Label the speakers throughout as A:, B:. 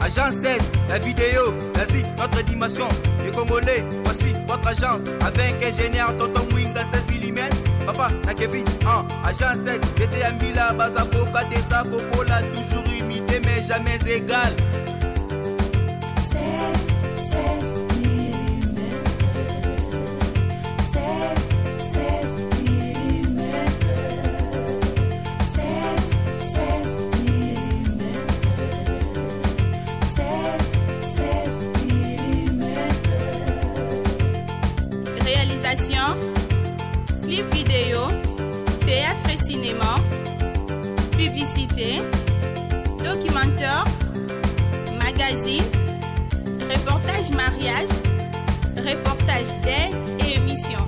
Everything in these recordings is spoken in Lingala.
A: Agence 16, la vidéo, l'Asie, notre dimension. Les Congolais, voici votre agence. Avec ingénieur Tonton Mwinga 16 mm. Papa, na Kevin, 1, agence 16, j'étais à Mila, Bazaboka, Desa, Kokola, toujours imité mais jamais égal.
B: 16, 16 mm. 16, 16 mm. 16, 16 mm. 16, 16 mm.
C: Réalisation, clip vidéo, théâtre et cinéma, publicité, documentaire, magazine, reportage mariage, reportage d'aide et émission.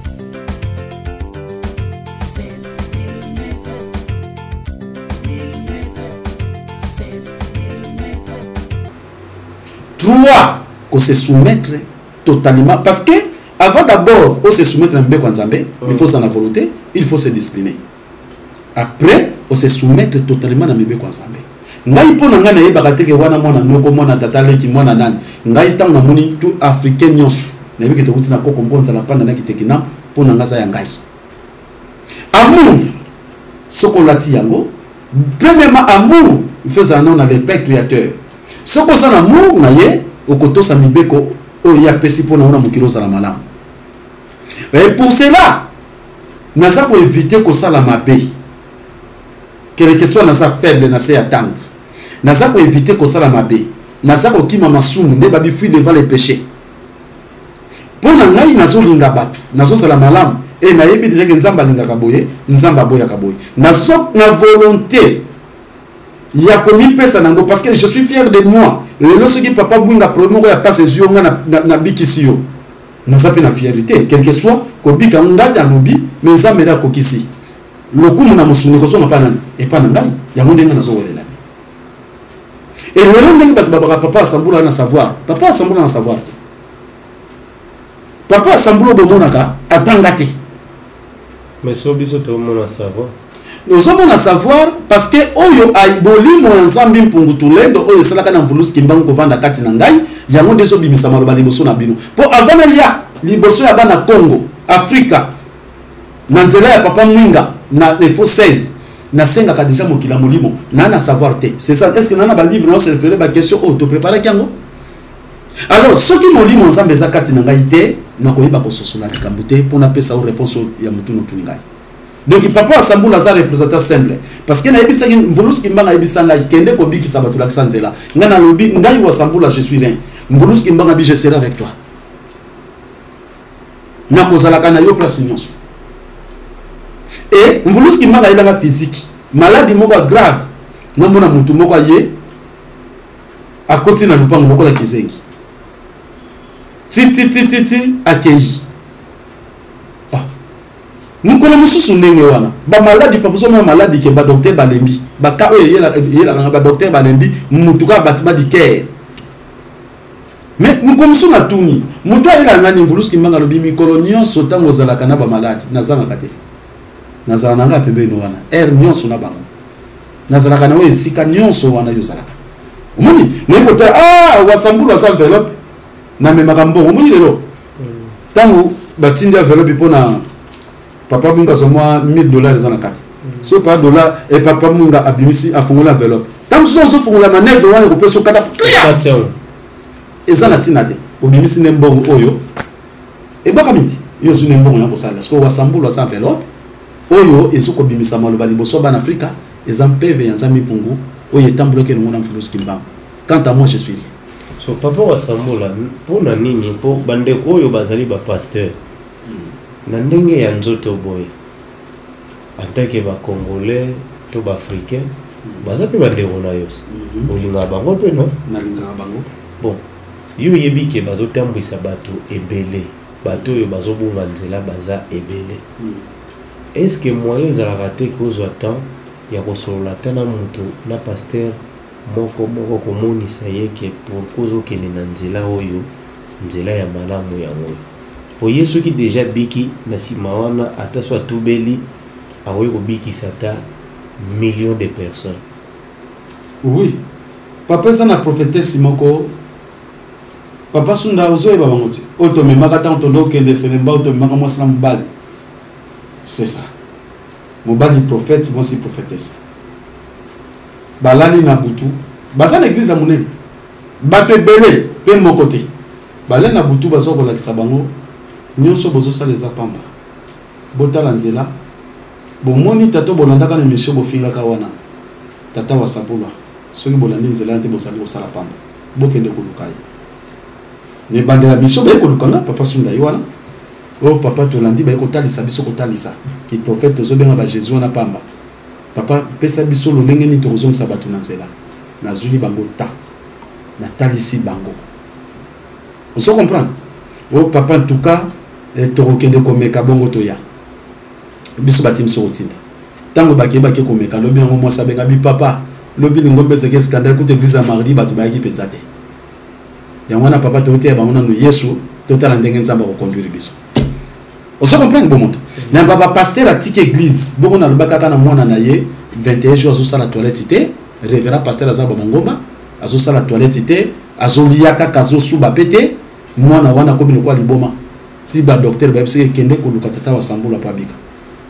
B: 16 mm. Mm. 16 mm.
D: Trois, ko se soumettre totalement, parce que avant d'abord o se soumettre na mibeko ya Nzambe, il faut ça na volonté, il faut se discipliner. Après, o se soumettre totalement na mibeko ya Nzambe. Ngai mpo na ngai nayebaka te ke wana mwana noko, mwana tata leki, mwana nani. Ngai ntango namoni tout africain nyonso, nayebi ke tokuti na koko mbonza na panda na kitekina, mpo na ngai aza ya ngai. Amour, soki olati yango, premièrement amour, il faut ezala nano na le Père créateur. Soki oza na amour na ye, okotosa mibeko oyo ye apesi mpo na yo na mokili ozala malamu. Et pour cela, naza koevite kosala mabe. Quelque soit naza faible na se ya tango, naza koevite kosala mabe, naza kokima masumu nde babi fuit devant les péchés. Mpo na ngai nazolinga bato, nazozala malamu e nayebi deja ke Nzambe alingaka boye, Nzambe aboyaka boye. Nazo na volonté ya komipesa nango parce que je suis fier de moi. Lelo soki papa Bwinga problème moko ya passe ezwi yo nga nabikisi yo, naza mpe na fierté quelque soit kobika ngai nalobi, mais Nzambe nde akokisi lokumu na mosuni ekozonga mpa nani? Epa na ngai. Yango ndenge nazowelela. E lelo ndenge bato babaka papa asambula na savoir, papa asambula na savoir te. Papa asambula bomonaka atanga te.
E: Mais so biso tomona savoir.
D: Ozomona savoir parce que oyo bolimo ya Nzambe mpungu tulendo oyo esalaka na mvulusi Kimbangu kovanda kati na ngai, yango nde ezobimisa maloba liboso na bino. Po avant na ya liboso ya bana Congo, Afrika, na nzela ya papa Mwinga na Info 16, nasengaka déjà mokili ya molimo na na savoir te. C'est ça. Est-ce que na na ba livre na se référer ba question oyo to préparer yango? Alors soki molimo Nzambe eza kati na ngai te, nakoyeba kososola likambo te mpo napesa yo réponse ya motu notuni ngai. Donc papa Asambula aza représentant simple parce que nayebisaki Mvulusi Kimbanga ayebisa ngai kende kobikisa bato lakisa nzela. Ngai nalobi ngai Wasambula je suis rien. Mvulusi Kimbanga bi je serai avec toi. Nakozalaka na yo place nyonso. Et Mvulusi Kimbanga ayelanga physique maladi moko ya grave, namona motu moko aye akoti na lupango lokola kizengi ti ti ti ti ti akei. Mokolo mosusu ndenge wana ba maladi papa ozomona maladi ke ba docteur balembi ba cas oyo eyelaka nga ba docteur balembi mutu kaka batima di cœur. Mais mokolo mosusu natuni moto ayelaka nga ni Mvulusi Kimbanga alobi mikolo nyonso ntango ozalaka na ba maladi nazangaka te, nazala na nga pembeni wana heure nyonso na bango, nazalaka na oyo esika nyonso wana yo ozalaka. Omoni naye kotala, Wasambulu aza enveloppe namemaka mbongo. Omoni lelo ntango batindi enveloppe mpona papa Mwinga azwa mwa 1000 $ eza na kati. So pa dollar e papa Mwinga abimisi afongola enveloppe, ntango mosusu ozofongola manœuvre wana ekopesa okata
E: clear.
D: Eza na ntina te, obimisi nde mbongo oyo ebwaka miti, yo ozwi nde mbongo ya kosala. Sikoyo Wasambulu aza enveloppe oyo ezokobimisa maloba liboso ya bana Afrika, eza mpeve ya Nzambe mpungu oyo etambolaki elongo na Mvulusi Kimbangu. Quant à moi je suis rien.
E: So papa Wasambula, mpona nini mpo bandeko oyo bazali ba pasteur na ndenge ya nzoto boye en tant que ba congolais to ba africain baza mpe bandeko na yo, olingaka bango mpe non?
D: Nalingaka bango.
E: Bon, yo oyebi ke bazotambwisa bato ebele, bato oyo bazobunga nzela baza ebele. Est-ce que moyen ezalaka te kozwa temps ya kosolola ata na moto na pasteur moko moko komonisa ye ke pourquoi ozokende na nzela oyo, nzela ya malamu yango oyo? Po ye soki deja biki na nsima wana, ata so atubeli akoki kobikisa ata million de personnes.
D: Oui. Papa, eza na prophétesse moko, papa Sunda, ozoyeba bango ti oyo tomemaka ntango tondo okende Selemba, oyo tomemaka mwasi na mobali. C'est ça, mobali prophète, mwasi prophétesse, balali na butu, baza na église ya monene, bato ebele mpe moko te. Balali na butu, baza kolakisa bango nyonso bozosala eza pamba, botala nzela. Bomoni tata bolandaka na émission, bofingaka wana tata wa Sabula. Soki bolandi nzela wana te, bozali kosala pamba, bokende koluka ye. Na ebandela mission, baye koluka nga, papa Sunda ye wana oyo. Papa, tolandi, baye kotalisa biso, kotalisa ki prophète tozobenga ba Jésus wana pamba. Papa, pesa biso lolenge nini tokozongisa bato na nzela. Nazwili bango ta, natalisi bango, ozo comprendre? Oyo papa, en tout cas tokokende komeka bongo, toya biso batie biso kotinda. Ntango bakei, bake komeka, lobi yango mwasi abenga bi: "Papa, lobi lingombe ezalaki scandale kuta église ya mardi, bato bayaki mpenza te. Yango wana papa, toteya bango nanu Yesu, totala ndenge Nzambe akoconduire biso." Ozo comprendre? Bo moto na ba bapasteur atiki église bongo, naloba kaka na mwana na ye 21 jours azosala toilette te. Révérend pasteur aza bamangomba, azosala toilette te, azolia kaka, azosuba pe te. Mwana wana akomi lokola liboma ti badocteur bayebisaki ekende koluka tata wa Sambula po abika.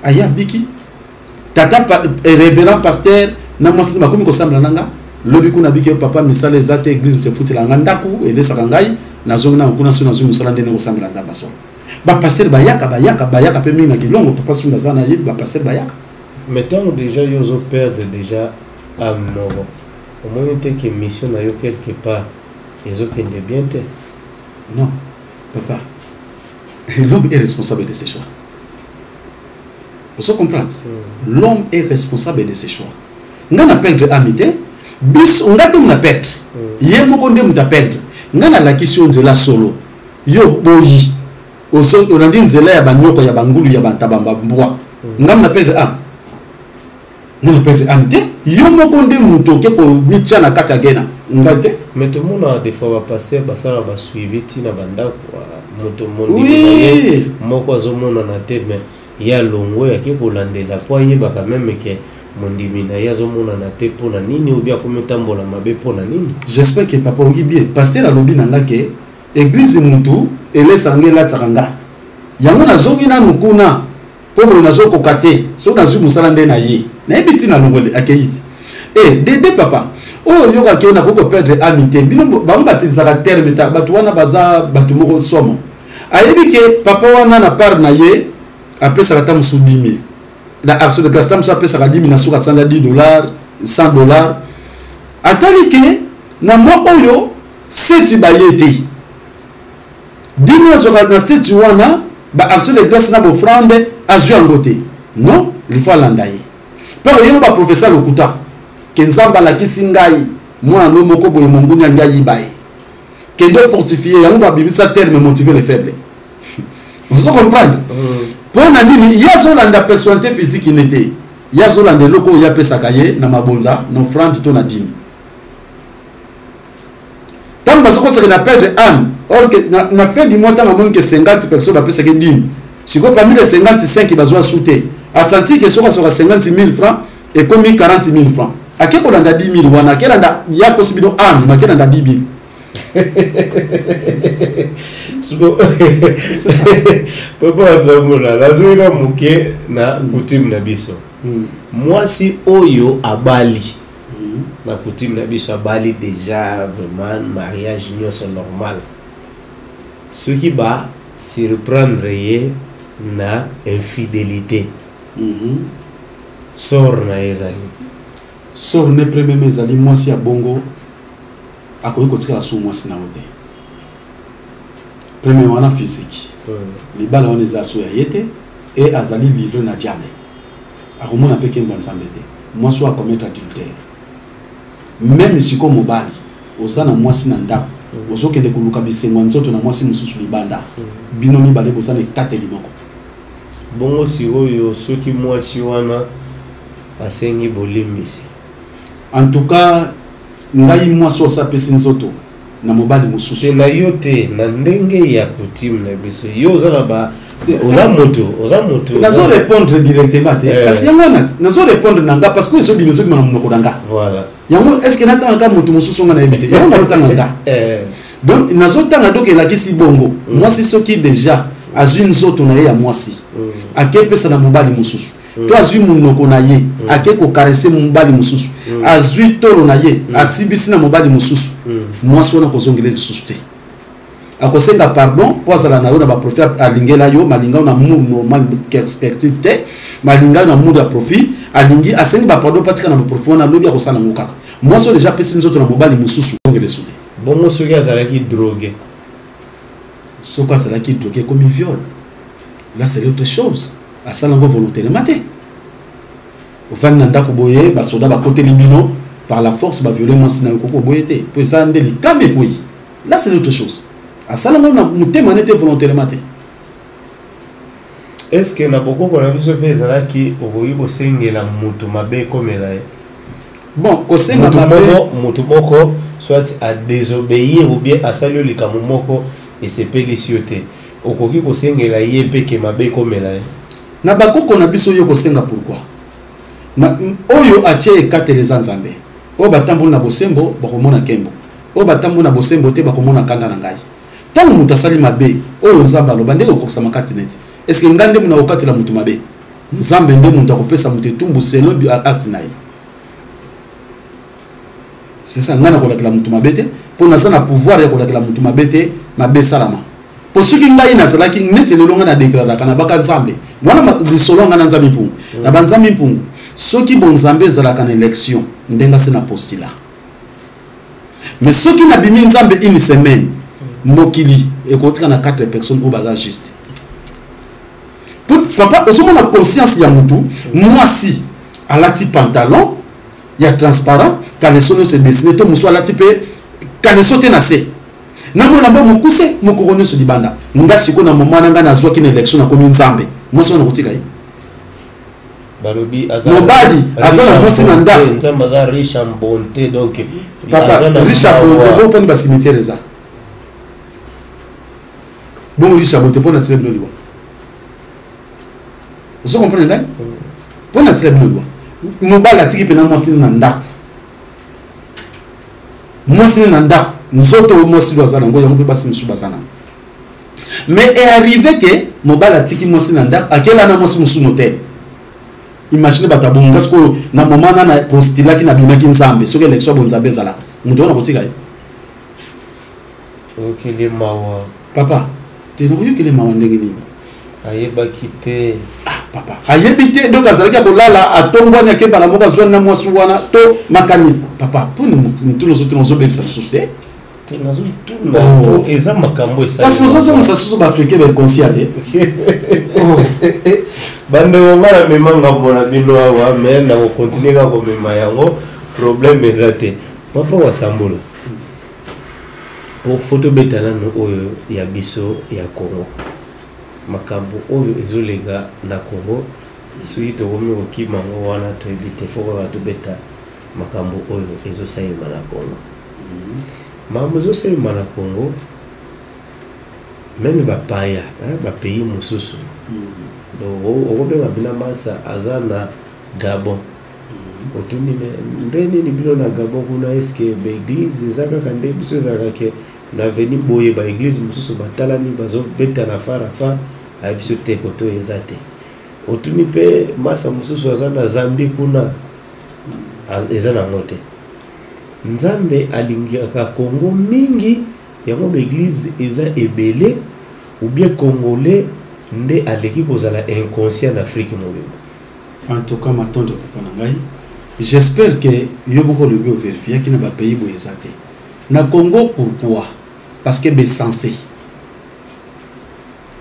D: Aya abiki. Tata révérend pasteur na mwasi bakomi kosambela na nga. Lobi kuna abiki: "Papa, misala eza te, église moto efutela nga ndako, elesaka ngai, nazongi nango kuna. So nazwi mosala ndenge kosambela Nzambe asolo." Bapasteur bayaka, bayaka, bayaka mpe mingi na Kilongo. Papa Sunda aza na ye, bapasteur bayaka.
E: Mais ntango déjà yo ozoperdre déjà âme moko, omoni te ke mission na yo quelque part ezokende bien te?
D: Non papa, l'homme est responsable de ses choix, ozo comprendre? L'homme est responsable de ses choix. Nga na perdre âme te, biso nga te na perdre, ye moko nde moto aperdre. Nga nalakisi yo nzela solo, yo boyi, olandi nzela ya banyoko, ya bangulu, ya bantaba, bambwa. Nga na perdre âme? Nga na perdre âme te. Yo moko nde moto oke komitya na kati ya gena, ngai te.
E: Mais tomonaka des fois bapasteur basala basuivi ntina bandako, moto mondimi na ye moko azomonana te, mais ye alongwe, ake kolandela mpo ayebaka même ke mondimi na ye azomonana te mpo na nini, obi akomi otambola mabe mpo na nini.
D: J'espère que papa oki bien. Pasteur alobi na nga ke église mutu elesaka nga, elatisaka nga, yango nazongi nanu kuna mpo boye nazokoka te. Soki nazwi mosala nde na ye, nayebi ntina longole akei ti e dede. Papa oyo oyokaki oyo, nakoki koperdre âme te. Bino bango batilisaka terme ta bato wana, baza bato moko somo. Ayebi ke papa wana na part na ye apesaka ata mosusu 10 000 na action de grâce, ta mosusu apesaka 10 000 na suka sanza, 10 dollars, 100 dollars. Atali ke na mwa oyo seti baye te, dino azwaka na seti wana baaction de grâce na baoffrande, azwi yango te. Non, il faut alanda ye mpe oyeba baprofesseur lokuta ke Nzambe alakisi ngai mwana no moko boye, monguni alingi ayiba ye, kende fortifie yango. Babimisa terme "motiver les faibles", ozo comprendre? Mpo na nini? Ye azolanda personnalité physique ne te, ye azolanda eloko oyo ye apesaka ye na mabonza, na offrande to na dîme. Ntango bazokosaka na perdre âme, or que na fin du mois, ntango amoni ke 50 personnes bapesaki dîme, sikoyo parmi les 55 bazwa su te, asanti ke soki asoka 50 000 francs ekomi 40 000 francs, ake kolanda 10 000 wana, akelanda ye akosi bino âme, akelanda 10 000.
E: Siko papa azamona, nazongi na moke na coutume na biso. Mwasi oyo abali na coutume na biso, abali déjà vraiment mariage nyonso normal, soki ba surprendre ye na infidélité, sort na ye ezali?
D: Sort ne premièrement ezali, mwasi ya bongo akoki kotikala su mwasi na yo te. Premier wana physique, libala wana eza so ya ye te e azali livré na diable, akomona mpe nkembo ya Nzambe te. Mwasi oyo acommettre adultère, même sikoyo mobali oza na mwasi na ndako, ozokende koluka bisengo ya nzoto na mwasi mosusu libanda, bino mibale boza na ekateli moko.
E: Bongo sikoyo soki mwasi wana asengi bolimbisi?
D: En tout cas ngai, mwasi oyo apesi nzoto na mobali
E: te
D: mosusu
E: na yo te, na ndenge ya coutume na biso, yo oza na ba oza moto, oza moto.
D: Nazo répondre directement te.
E: Eh.
D: Kasi yango wana nazo répondre na nga parce que ezobima, ezobima na monoko na nga.
E: Voilà.
D: Yango est ce que natangaka moto mosusu nga nayebi te? Yango nazotanga nga. Donc nazotanga, donc elakisi bongo mwasi soki déjà azwi nzoto na ye ya mwasi, akepesa na mobali mosusu, to azwi monoko na ye, ake kocaresser mobali mosusu, azwi tolo na ye, asibisi na mobali mosusu, mwasi wana kozongela lisusu te. Akosenga pardon mpo azala na yo na baprofit. Alingela yo malinga yo na amour normal perspective te, malinga yo na amour ya profit. Alingi, asengi bapardon mpo atika na baprofit wana. Alobi akosala yango kaka. Mwasi oyo déjà apesi nzoto na mobali mosusu, ozongela esu te.
E: Bongo soki azalaki drogué?
D: Soki azalaki drogué, ekomi viol. Là, c'est autre chose. Asala yango volontairement te. Ofandi na ndako boye, basoda bakoteli bino par la force, baviole mwasi na yo, koko boye te, mpo eza nde likama ekoyi. Là, c'est autre chose. Asala yango na motema ne te, volontairement te.
E: Est ce que na bokoko na biso mpe ezalaki okoki kosengela moto mabe ekomela ye?
D: Bon, kosenga
E: moto
D: mabe
E: moko, moto moko soit adésobéir ou bien asali yo likambo moko esepelisi yo te, okoki kosengela ye mpe ke mabe ekomela ye?
D: Na bakoko na biso, yo kosenga pourquoi? Oyo atie ekateli eza Nzambe. Oyo batamboli na bosembo bakomona nkembo, oyo batamboli na bosembo te bakomona kanda na ngai. Ntango moto asali mabe, oyo Nzambe aloba ndenge okokisama kati neti est-ce ngai nde moto akokatela moto mabe? Nzambe nde moto akopesa moto etumbu selon acte na ye. C'est ça. Ngai nakolakela moto mabe te, mpo naza na pouvoir ya kolakela moto mabe te. Mabe esalama mpo soki ngai nazalaki neti lelo, ngai nadeklaraka na baka Nzambe wana lisolo ngai na Nzambe mpungu na banzambe mpungu. Soki bonzambe ezalaka na élection, ndenge ase na postula, mais soki nabimi Nzambe une semaine, mokili ekotika na 4 personnes oyo baza juste. Papa, ozomona conscience ya motu. Mwasi alati pantalon ya transparent, caleçon nyonso edessiner, to mosu alati mpe caleçon te na se, namona mba mokuse, mokoko nyonso libanda. Nga sikoyo na moma na ngai nazwaki na élection, nakomi Nzambe, mwasi wana nakotika ye?
E: Balobi
D: mobali aza na mwasi na ndako.
E: Nzambe aza riche en bonté, donc
D: papa, riche en bonté bo mponi bacimetière eza bongo. Riche en bonté mpo na tila bino liwa. Ozo comprendre ngai? Mpo na tila bino liwa. Mobali atiki mpena mwasi na ndako, mwasi na ndako, nzoto oyo mwasi oyo aza nango, yango mpe basi mosusu baza nango. Mais earrive ke mobali atiki mwasi na ndako, akela na mwasi mosusu motel. Imagine bato ya bongo. Sikoyo na moment na postulaki, nabimaki Nzambe, soki élection ya bonzambe ezalaka, moto wana kotika ye?
E: Oyokeli mawa?
D: Papa, te, nakoyokeli mawa ndenge nini?
E: Ayebaki te.
D: Ah papa, ayebi te. Donc azalaki ya kolala, atombwani, akembala moko, azwani na mwasi wana to makanisi. Papa, mponi motuna ozotuna, ozobebisa lisusu te.
E: Te, nazotuna po eza makambo.
D: Kasi ozozongisa susu baafricain bainconscient te.
E: Bandeko, nga namema ngambo na bino awa, mais nakocontinuer kaka komema yango, problème eza te. Papa Wasambula, po fo tobeta nano oyo ya biso ya Congo, makambo oyo ezoleka na Congo, soki tokomi kokima yango wana toyebi te. Fo kaka tobeta makambo oyo ezosalema na Congo. Makambo ezosalema na Congo, même bapaya, bapays mosusu. Donc okobenga mpena masa aza na Gabon, otuni: "Me nde nini bino na Gabon kuna? Est-ce baéglise eza kaka nde biso ezalaka ke na veni boye, baéglise mosusu batalani, bazobeta na farafa?" Ayebi biso te, kote oyo eza te. Otuni mpe masa mosusu aza na Zambie kuna, eza nango te. Nzambe alingaka Congo mingi, yango baéglise eza ebele, ou bien Congolais nde aleki kozala inconscient na Afrique mobimba?
D: En tout cas, matondo, papa na ngai. J'espère que yo moko olobi ovérifiaki na bapays boye eza te na Congo. Pourquoi? Parce que besensé,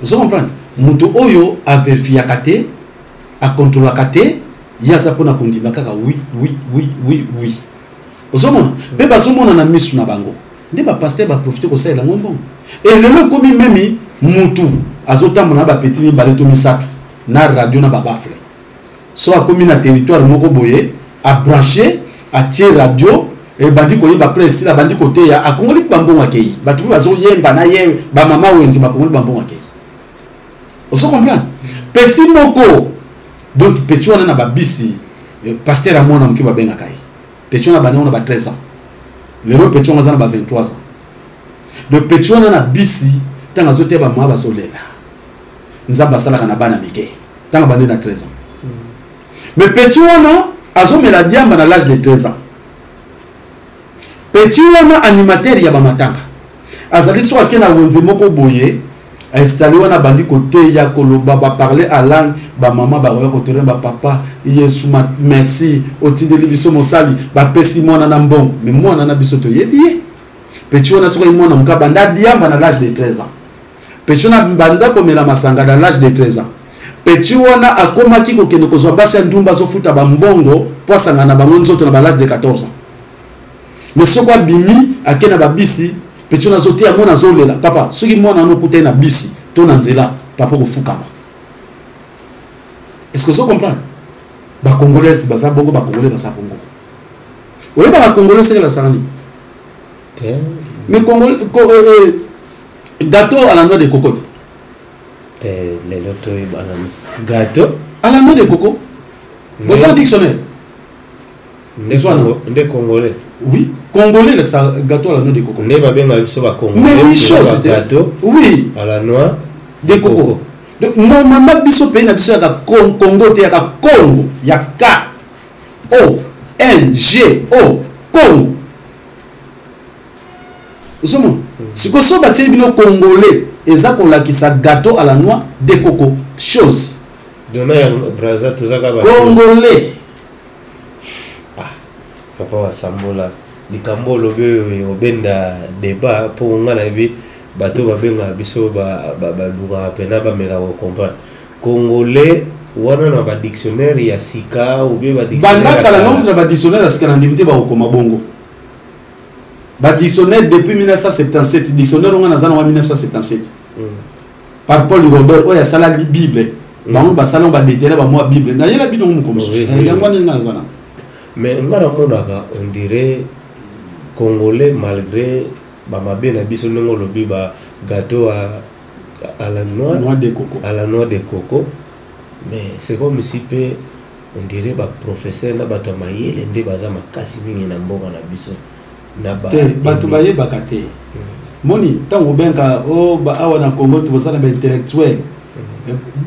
D: ozo comprendre, moto oyo avérifiaka te, akontrolaka te, ye aza mpona kondima kaka oui, oui, oui, oui, oui. Ozomona mpe bazomona na misu na bango nde bapasteur baprofite kosalela yango mbongo. Elelo ekomi même mutu azotambola na bapeti mibale to misato na radio na babaffle. So akomi na territoire moko boye, abranche, atie radio, ebandi koyemba. Après esila, abandi koteya, akongoli mpe bambongo, akei. Bato mpe bazoyemba na ye, bamama wenze bakongoli bambongo, akei. Ozo comprendre? Petit moko, donc petit wana na babisi, pasteur ya mwana moke babengaka ye. Petit wana abandi yango na ba 13 ans. Lelo petit wana aza na ba 23 ans. Donc petit wana na bisi ntango azoteya bamama bazolela. Nzambe asalaka na bana mike ntango abandi na 13 ans. Mais petit wana azomela diamba na l'âge de 13 ans. Petit wana animateur ya bamatanga azali soki ake na wenze moko boye installe wana abandi koteya koloba baparle à langue, bamama bakoya kotourne bapapa Yesu merci otindeli biso mosali, bapesi mwana na mbongo. Mais mwana na biso toyebi ye. Petit wana soki mwana moke abanda diamba na l'âge de 13 ans. Petit wana banda komela masanga na l'âge de 13 ans. Petit wana akomaki kokende kozwa basi ya ndumba, azofuta bambongo mpo asangana na bango nzoto na ba l'âge de 14 ans. Mais soki abimi ake na babisi, petit wana azoteya mwana azolela. Papa, soki mwana wana okutani na bisi to na nzela, papa okofukama. Est ce que ozo comprendre? Bacongolaise baza bongo, bacongolais baza bongo. Oyebaka congolais seke basaka nini? Mais congolais gâteau à la noix de coco
E: te. Lelo toyebana gâteau
D: à la noix de coco. Boza dictionnaire.
E: Nde congolais?
D: Oui, congolais elakisa gâteau à la noix de coco.
E: Nde babengaka biso bacongolais.
D: Mais oui, chose
E: gâteau
D: oui
E: à la noix
D: de coco. Donc normalement biso pays na biso yaka Congo te, yaka Congo, ya K O N G O, Congo. Ozomona sikoyo so batieli bino congolais eza kolakisa gâteau à la noix de coco chose.
E: Dona ya Braza tozaka
D: ba congolais.
E: Ah, papa wasambola likambo olobi oyo obenda débat mpo nga nayebi bato babengaka biso balukaka mpena bameka kocomprendre congolais wana na badictionnaire ya sika ou bien
D: badictionnaire. Banda kala nango na badictionnaire ya sika na ndimi te bakokoma bongo. Badictionnaire depuis 1977, dictionnaire onga naza nango 1977 par Paul Robert oyo asala Bible. Bango basala ngo badetere bamwa Bible nayela bino ngo moko mosusu. Yango wana nga naza na
E: Mais nga namonaka on dirait congolais malgré bamabe na biso ndenge olobi ba gâteau à la noix,
D: noix de coco,
E: à la noix de coco, mais c'est comme si mpe on dirait baprofesseur na bato ya mayele nde baza makasi mingi na mboka na biso na ba
D: te bato bayebaka te. Moni ntango obenga o awa na Congo tozala baintellectuel,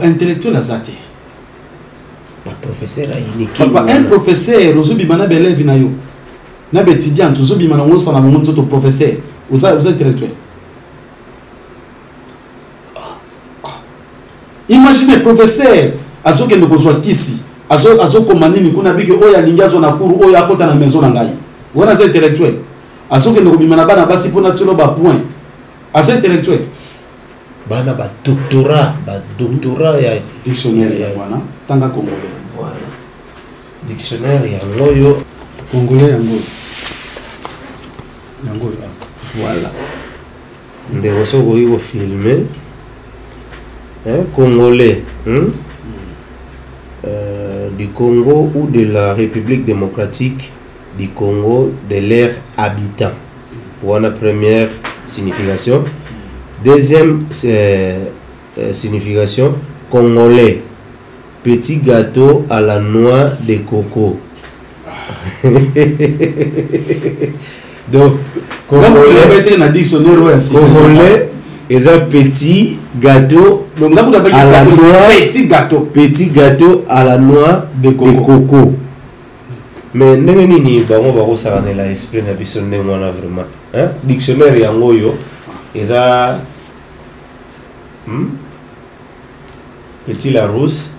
D: intellectuel aza te.
E: Baprofesseur ayiniki.
D: Papa, un professeur ozobima na baélève na yo na baétudiante, ozobima nango osala bango nzoto, professeur oza intellectuel? Imagine professeur azokende kozwa kisi, azokoma nini kuna biki oyo alingi azwa na cour oyo akota na maison na ngai, wana aza intellectuel? Azokende kobima na bana basi mpona tielo bapoint, aza intellectuel?
E: Bana badoctorat, badoctorat ya
D: Dictionnaire ya wana, tanga congolais.
E: Voilà, dictionnaire yango oyo.
D: Congolais yango oyo, yango oyo awa.
E: Voilà, ndeko soki okoki kofilme hein, congolais, Du Congo ou de la République démocratique du Congo, de l'air habitant. Voilà première signification. Deuxième signification, congolais, petit gâteau à la noix de coco. Donc
D: congolais na dictionnaire oyo ya sika.
E: Congolais eza petit gâteau
D: Donc nga kuna
E: à la noix
D: petit gâteau
E: petit gâteau à la noix
D: de coco.
E: De coco. Mais ndenge nini bango bakosakanela esprit na biso ndenge wana vraiment, hein? Dictionnaire yango oyo eza, Petit Larousse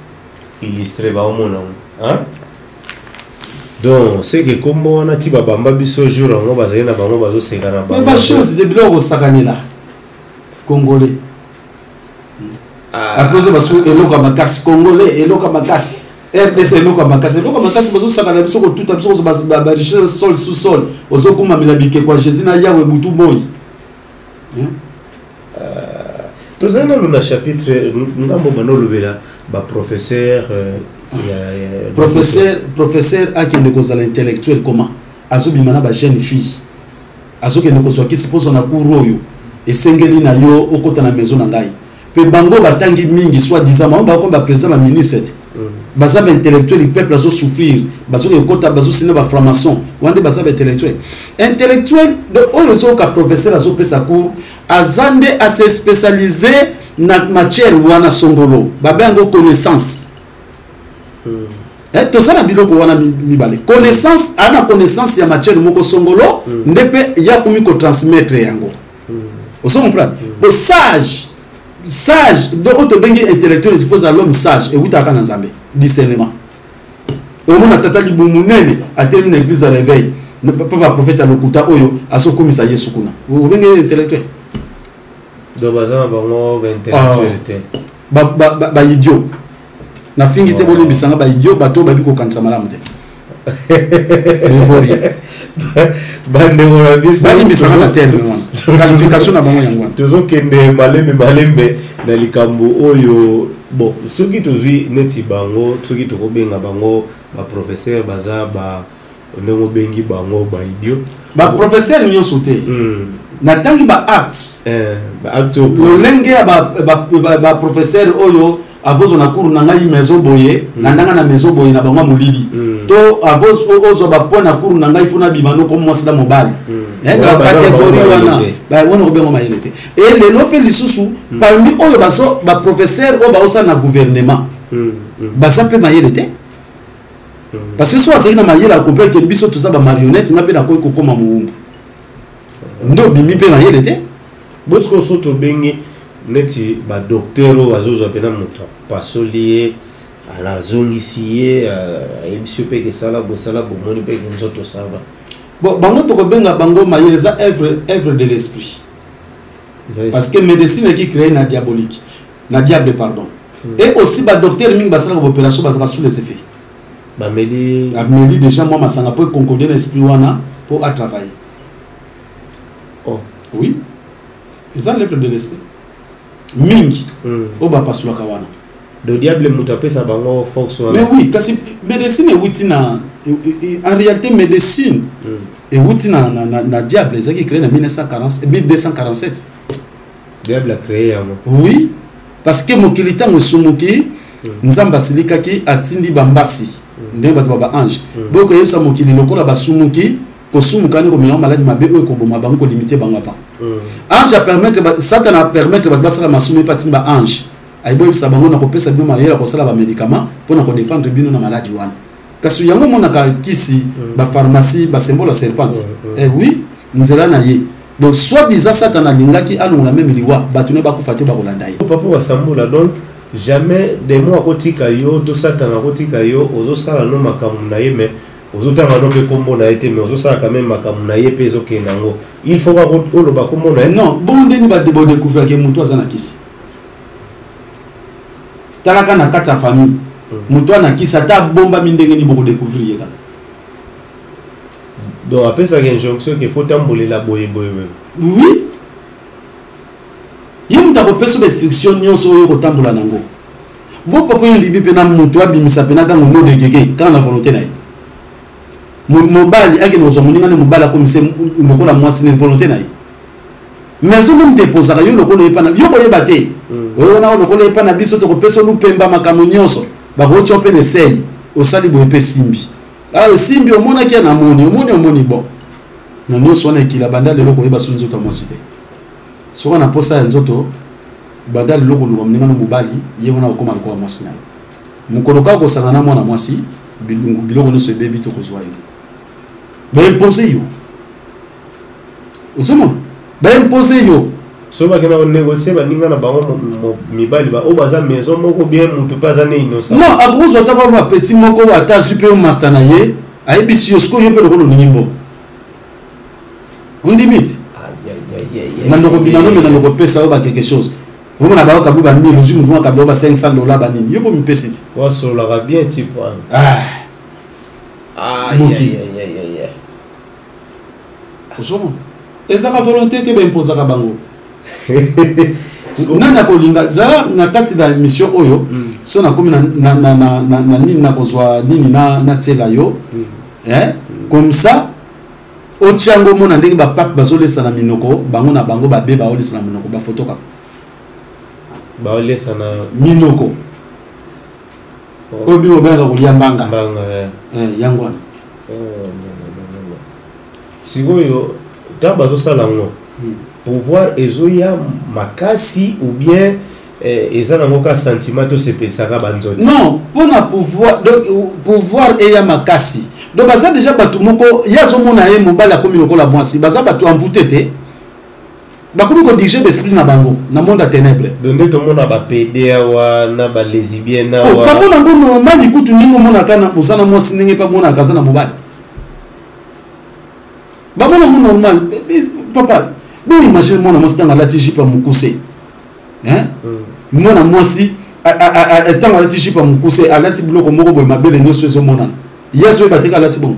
E: illustré, baomona yango, hein? Donc c'est que kombo wana ti babamba biso jour yango bazali na bango bazoseka na
D: Mais
E: bango.
D: Bachose de biloko kosakanela congolais. Après ozo basu eloko ya makasi congolais, eloko ya makasi RDC, eloko ya makasi, eloko ya makasi bazosakana biso kotuta biso kozwa barichesse sol sous sol, ozokumamela bikeko ya Jésus na Yawe butu moi. Hein?
E: Tozali nano na chapitre ngambo banda olobela baprofesseur ya
D: Professeur akende kozala intellectuel comment? Azobima na bajeune fille, azokende kozwa kisi mpo ozwa na cour oyo esengeli na yo okota na maison na ngai. Mpe bango batangi mingi, soit disant bango bakomi baprésident, baministre te. Baza baintellectuel. Peuple azosouffrir, bazoki ekota, bazosina bafranc-maçon wana nde baza baintellectuel. Intellectuel donc oyo ozoyoka professeur azopesa cours, aza nde ase spécialisé na matière wana songolo, babe yango connaissance. Eh, toza na biloko wana mibale: connaissance, aa na connaissance ya matière moko songolo, nde mpe ya komi kotransmettre yango. Ozo comprendre? Bo sage, sage, donc oyo tobengi intellectuel, il faut eza l'homme sage, ewutaka na Nzambe, discernement. Omona tata libumu monene atelemi na église ya réveil, mpe baprofete ya lokuta oyo azokomisa Yesu kuna, obenge intellectuel?
E: Donc baza na bango baintellectuel te?
D: Baidiot. Nafingi te, bolimbisanga. Baidiot, bato oyo bayebi kokanisa malamu te, mais
E: Bandeko na biso,
D: balimbisanga na terme wana, qualification na bango yango wana.
E: Tozokende malembe malembe na likambo oyo. Bon, soki tozwi neti bango, soki tokobenga bango baprofesseur, baza ba ndenge obengi bango baidiot.
D: Baprofesseur nyonso te. Natangi baacte.
E: Eh, baacte oyo.
D: Lolenge ya baprofesseur oyo avozwa na cours na ngai maison boye, na ndanga na maison boye na bango ya molili, to ozwa bapoint na cours na ngai, fo nabima noko mwasi na mobali. Eh, na
E: Wana baza na
D: bacatégorie
E: bango
D: wana.
E: mayele te.
D: Wana kobenga mayele te. E lelo mpe lisusu, parmi oyo bazo baprofesseur oyo baosala na gouvernement, baza mpe mayele te, parce que so azalaki na mayele, acomprendre ke biso toza bamarionnette, nga mpe nakoki kokóma mowumbu, nde obimi mpe mayele te.
E: Bosiko so tobengi neti badocteur oyo azozwa mpena moto, apasoli ye, ala azongisi ye, ayebisi yo mpe ke esala bosala, bomoni mpe ke nzoto ça va.
D: Bon, bango tokobenga bango mayele, eza œuvre de l'esprit, parce que médecine eki créé na diabolique, na diable, pardon. Et aussi badocteur mingi basalaka baopération, bazalaka sous les effets.
E: Bameli.
D: Ameli déjà mwa masanga mpo econcorde na esprit wana mpo atravailler.
E: Oh.
D: Oui, eza l'œuvre de l'esprit mingi oyo bapasolaka wana.
E: Do diable moto apesa bango force wana?
D: Mais oui, kasi médecine ewuti na, en réalité médecine ewuti na diable, ezalaki créé na 1940, 1247.
E: Diable acréé yango?
D: Oui, parce que mokili ntango esumuki, Nzambe asilikaki, atindi bambasi ndenge bato ba baange bokoyebisa mokili lokola basumuki, kosumuka ni komela maladi mabe oyo ekoboma bango, kolimite bango avant. Ange apermettre Satan apermettre bato basala masumu, epe atindi baange, ayiboyebisa bango na kopesa bino mayele ya kosala bamédicament mpona kodéfendre bino na maladi wana. Kasi yango omonaka kisi, bapharmacie, basymbole ya serpente. Eh oui, nzela na ye. Donc soit disant Satan alingaki alongola meme liwa, bato ne bakufa te, bakolanda ye.
E: Papa Wasambola, donc jamais démon akotika yo to Satan akotika yo ozosala no makambo na ye, mais ozotanga no mpe nkombo na ye te, mais ozosala quand même makambo na ye mpe ezokende yango, il faut kaka oloba nkombo na ye?
D: Non, bongo ndeni bodécouvrake moto aza na kisi? Talaka na kati ya famille, moto ana kisi, ata abombami ndenge nini, bokodécouvrir ye kaka.
E: Donc apesaka injonction ke faut tambolela boye boye boye?
D: Oui, ye moto akopesa bainstruction nyonso oyo kotambola nango. Bopapa oyo ndimi mpe na moto abimisa mpe na ntango nodekeke kaka na volonté na ye. Mobali akende kozwa moninga nde mobali akomise lokola mwasi na volonté na ye, mais so nde moto epozaka yo lokola oyepa na yo, koyeba te oyo wana lokola oyepa na biso, tokopesa lupemba, makambo nyonso bakotia mpe na esei, osali boye mpe esimbi. Ah, esimbi, omonaki ya namoni, omoni, omoni. Bon, na nyonso wana ekila, banda lelo koyeba so nzoto ya mwasi te. Soki na posa ya nzoto, banda lelo koluka moninga no mobali, ye wana okóma lokola mwasi na ye. Mokolo kaka kosanga na mwana mwasi, biloko nyonso ebebi, tokozwa yo, baimpose yo, ozomona, baimpose yo.
E: So bakenda konégocie baninga na bango mibali oyo baza maison moko bien, motu mpe aza ne innocent.
D: Non, akozwa ata ba bapeti moko, ata azwi mpe master na ye, ayebisi yo sikoyo, yo mpe lokola olingi mbongo, ondimi ti na ndoko bima nome na ndoko pesa oyo ba quelque chose, omona bayoka bu ba 1000, ozwi motu moko akabila ba 500 $, banini, yo mpo mipesi ti.
E: Wasololaka bien type wana.
D: Ah, moki ozomona, ezaka volonté te, baimposaka bango. Nani akolinga zala na kati na mission oyo? So nakomi na nini, nakozwa nini, natiela yo, eh? Comme ça otia yango, omona ndenge bapape bazolesa na minoko bango na bango, babe baolesa na minoko, bafoto kaka.
E: Baolesa na
D: Minoko oyo bino obengaka kolia mbanga.
E: Mbanga, eh.
D: Eh, yango wana.
E: Oh, non, non, non, non. Sikoyo ntango bazosala yango, pouvoir ezoya makasi ou bien eza nango ka sentiment tosepelisaka banzoto?
D: Non, mpona pouvoir, donc pouvoir eya makasi, donc baza déjà bato moko, ye azomona ye mobali akomi lokola mwasi, baza bato envoûté te, bakomi kodirige baesprit na bango na monde ya ténèbre.
E: Donc nde tomona bapédé awa na balesbienne
D: Oh,
E: awa.
D: Bamona yango normal kutu, ndenge omonaka oza na mwasi, ndenge mpe amonaka aza na mobali, bamona yango normal. Papa, bo imagine mwana mwasi ntango alati jupe ya mokuse, hein? Mwana mwasi ntango alati jupe ya mokuse, alati biloko moko boye, mabele nyonso ezomonana, ye azoyeba te ka alati bongo,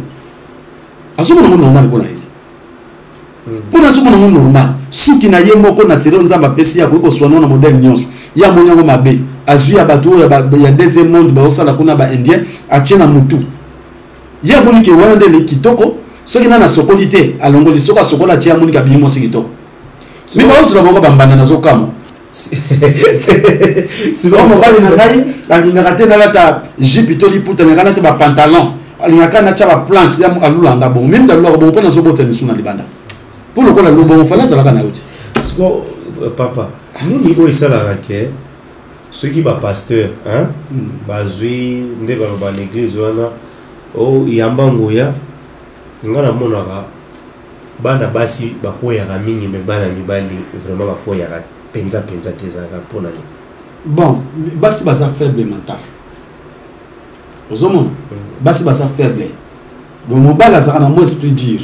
D: azomona yango normal. Mpona ezi, mpona azomona yango normal, suki na ye moko naturel Nzambe apesi ye, akoki koswana na modèle nyonso, ye amoni yango mabe, azwi ya bato oyo ya deuxième monde baosala kuna, baindien, atie na mutu, ye amoni ke wana nde eleki kitoko. Soki nani asokoli te, alongoli, soki asokoli, atie, amoni ke abimi mwasi kitoko. Mi baozela bango bambanda, nazokamwa. Sikoyo mobali na ngai alingaka te nalata jupe to liputa, alingaka nate bapantalon, alingaka natya baplanche, ya alulanga bongo. Mimi alulaka bongo mpo nazobota misu na libanda, mpo lokola lobongo fala azalaka na yo te.
E: Siko papa, nini oyo esalaka ke soki bapasteur, hein, bazwi nde baloba na église wana o yamba nguya, nga namonaka bana basi bakweyaka mingi, me bana mibali vraiment bakweyaka mpenza mpenza te, ezalaka mpona nini?
D: Bon, basi baza faible mental, ozomona, basi baza faible. Donc mobali azalaka na mwa esprit dur,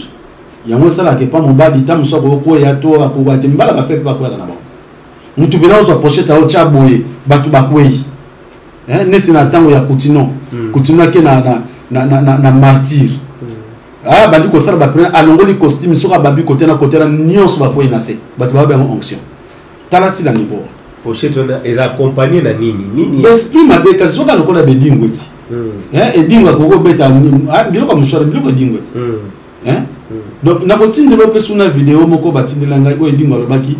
D: yango esalaka epa mobali ta mosu akokoya to akokoya te. Mibala bafaible bakweyaka na bango. Mutu mpena ozwa pochette aotya boye, bato bakwei. Eh, neti na ntango ya Kutino. Kutino ake na martyr, ah, bandi kosala baprière, alongoli costume, soki ababi kote na kote na nyonso, bakwei na se, bato bababi yango onction. Tala ntina niveau.
E: Pochette wana eza accompagné na nini nini?
D: Esprit mabe, kasi soki alokola bedingo eti. Eh, edingo akoki kobeta, ah, biloko ya moshwara, biloko edingo eti. Eh? Donc nakotindela mpe suna video moko batindela ngai, oyo edingo alobaki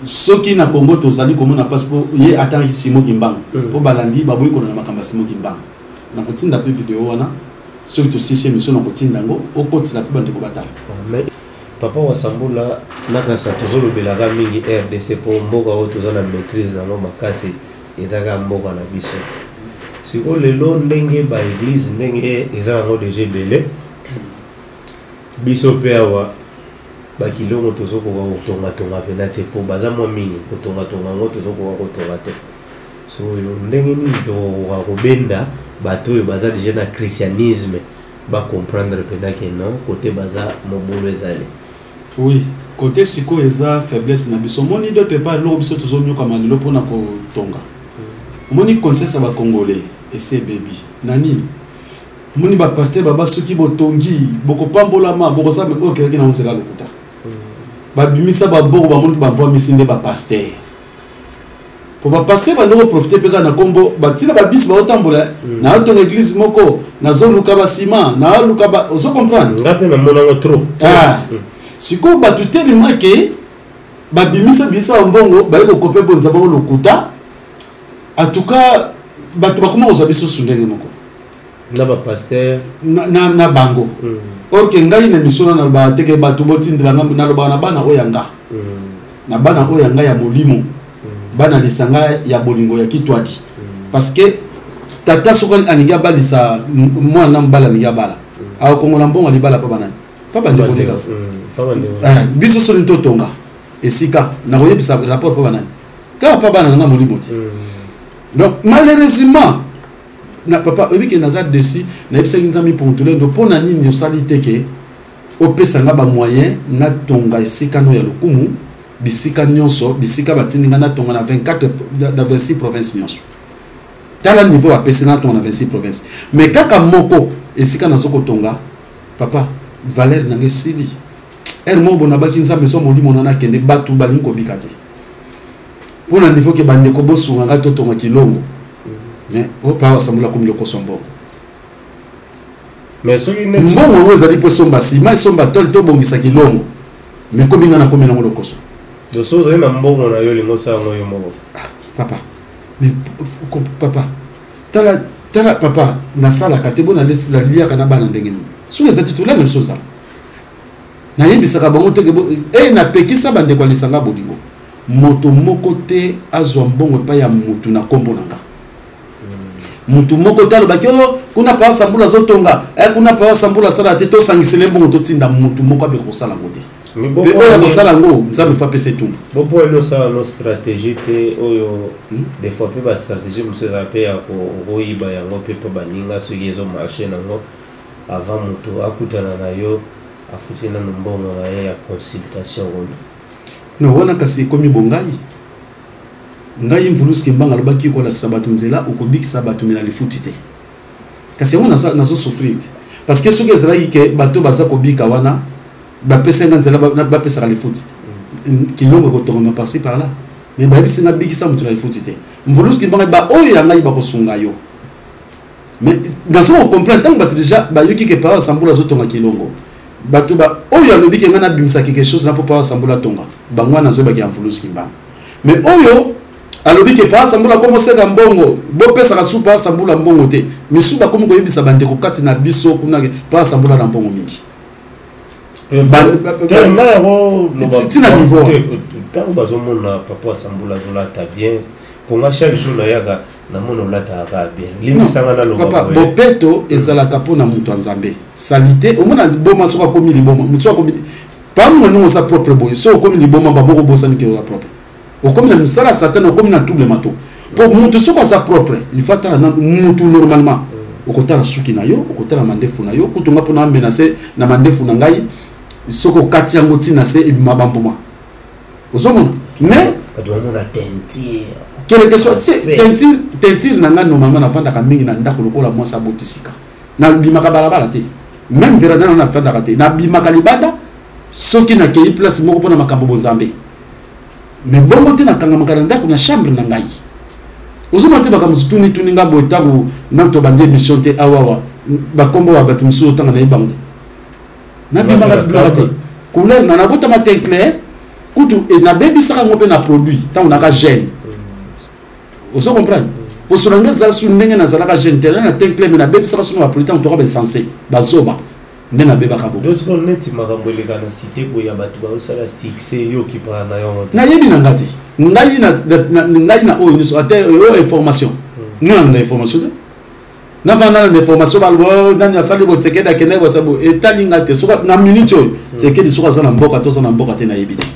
D: soki na Congo tozali komona mpasi mpo ye atangi Simo Kimbangu, mpo balandi baboyi kolanda makambo ya Simo Kimbangu. Nakotinda mpe video wana soki tosilisi émission, nakotinda yango, okotila mpe bandeko batala.
E: Oh, mais papa Wasambula, nakasa tozolobelaka mingi RDC mpo mboka oyo toza na maîtrise nango makasi, eza kaka mboka na biso. Sikoyo lelo ndenge baeglise ndenge eza yango deja ebele, biso mpe awa bakilongo tozokoka kotongatonga mpena te mpo baza mwa mingi, kotongatonga yango tozokoka kotonga te. Sikoyo ndenge nini tokokoka kobenda bato oyo baza deja na christianisme bacomprendre mpena ke non, kote baza mobulu ezali?
D: Oui, côté sikoyo eza faiblesse na biso. Omoni, d'autre part, eloko biso tozonyokama lelo mpona kotonga, omoni, conscience ya bacongolais ese ebebi na nini? Omoni, bapasteur baba soki botongi bokopambolama, bokosala, oyo okelaki nango nzela lokuta, babimisa baboko, bamoni bavwamisi nde bapasteur, po bapasteur bandi koprofite mpe kaka na nkombo batina babisi baotambola. Naotonga église moko, nazoluka basima, naoluka ba, ozo comprendre?
E: Nga mpe namonango trop.
D: Ah. Sikoyo bato telema ke babimisa bimisa bambongo, baye kokope bonza bango lokuta. En tout cas bato bakoma kozwa biso su ndenge moko.
E: Na bapasteur.
D: Na bango. Or ke ngai na mission na nalobaka te ke bato botindela nga, nalobaka na bana oyo ya nga, na bana oyo ya ngai ya molimo, bana lisanga ya bolingo ya Kitwadi, parce que tata soki alingi abalisa mwana na mobali, alingi abala, akokongola mbongo ya libala mpa banani? Mpa bandeko nde kaka.
E: Pa bandeko.
D: Eh, biso soki totonga esika, nakoyebisa rapport mpo banani? Kaka mpa bana nanga molimo te. Donc malheureusement na papa, oyebi ke naza desi, nayebisaki Nzambe mpontolendo mpo na nini osali te ke opesa nga bamoyen natonga esika no ya lokumu, bisika nyonso, bisika batindi nga natonga na 24, na 26 province nyonso. Tala niveau bapesi nga, natonga na 26 province, mais kaka moko esika nazo kotonga, papa, valeur nanga esili. Ere moko bo nabaki Nzambe so molimo na nakende, bato balingi kobika te mpo na niveau ke bandeko bosunga ngai totonga Kilongo, mais oyo pa Wasambula komi lokoso mbongo.
E: Mais soki neti
D: mbongo yango ezali mpo esomba nsima, esomba tole, tobongisa Kilongo, mais komi ngai nakomi nango lokoso.
E: Donc soki ozali na mbongo na yo, olingi osala yango yo moko.
D: Papa, mais papa, tala tala papa, nasalaka te, bona naliaka na bana ndenge nini? Soki eza te, tolala biso nzala. Nayebisaka bango te e napekisa bandeko ya lisanga bolingo, moto moko te azwa mbongo epai ya motu na nkombo na nga. Motu moko te alobaki o kuna pa Sambula azotonga, kuna pa Sambula asala te, tosangisele mbongo totinda. Motu moko abeka kosala yango te. Mpe oyo akosala yango, Nzambe fa apesa etumbu.
E: Bopo eli osala no stratégie te oyo. Des fois mpe bastratégie mosusu ezala mpe ya koyiba yango mpe mpo baninga, soki ezomarche nango, avant moto akutana na yo, afuti nano mbongo na ye ya consultation kuna.
D: Non, wana kasi ekomi bongai. Ngai Mvuluzi Kimbanga alobaki kolakisa bato nzela, okobikisa bato me na lifuti te. Kasi yango nazosouffrir te, parce que soki ezalaki ke bato baza kobika wana bapesa nga nzela, bapesaka lifuti, kilongo ekotongama par-ci par-là. Mais bayebisi nga bikisa moto na lifuti te. Mvuluzi Kimbanga, baoyo ya ngai bakosunga yo. Mais nazo kocomprendre ntango bato déjà bayoki ke Papa Sambula azotonga kilongo, bato ba oyo alobi ke ngai nabimisa quelque chose na mpo Papa Sambula atonga, bango wana nazoyebaki ya Mvuluzi Kimbanga. Mais oyo alobi ke Papa Sambula akomi oseka mbongo, bopesaka su Papa Sambula mbongo te, misu bakomi koyebisa bandeko kati na biso kuna ke Papa Sambula na mbongo mingi.
E: Nga yango
D: Tina niveau.
E: Ntango bazomona papa Asambula azolata bien, mponga chaque jour nayaka namona olataka kaka bien, limbisanga naloba.
D: Papa, bopeto ezalaka mpona moto ya Nzambe. Saleté, omona liboma, soki akomi liboma, moto soki akomi pamona ndenge oza propre boye, soki okomi liboma, baboko obosani ke oza propre, okomi na misala ya Satan, okomi na trouble mato. Mpo moto soki aza propre, il faut atala na mutu normalement, okotala suki na yo, okotala mandefu na yo. Kutu nga mpona amenace na mandefu na ngai, soki okati yango ntina se ebima bambuma, ozomona. Mais
E: bato bamona teinture.
D: Quelque soit teinture, teinture na ngai normalement navandaka mingi na ndako lokola mwasi abotisika, nabimaka balabala te, même veranda na navandaka te, nabimaka libanda soki nakei place moko mpona makambo bonzambe. Mais bongo te, nakangamaka na ndako na chambre na ngai, ozomona te. Makambo mosusu tuni nga boye, ntango nano tobandi émission te awawa, bakombo ya bato mosusu otanga nayebango te. Nabimaka bimaka te. Couleur na nabotama teint clair, kutu nabebisaka yango mpe na produit ntango naka jeune, ozo comprendre. Poso na ngai ezala su ndenge nazalaka jeune te, na teint clair, mais nabebisaka su na baproduit ntango toka bainsense bazoba nde nabebaka bo.
E: Donc sikoyo neti makambo eleka na cité boye ya bato bazosala succès, yo okipaka na yango te?
D: Nayebi na nga te. Ngai ngai na oyo nyonso ate oyo information, ngai na information te. Navanda na information, baloba nani asali bo, Tsekedi akende bosa bo, etali nga te. Soki na minute oyo Tsekedi soki aza na mboka to aza na mboka te, nayebi te.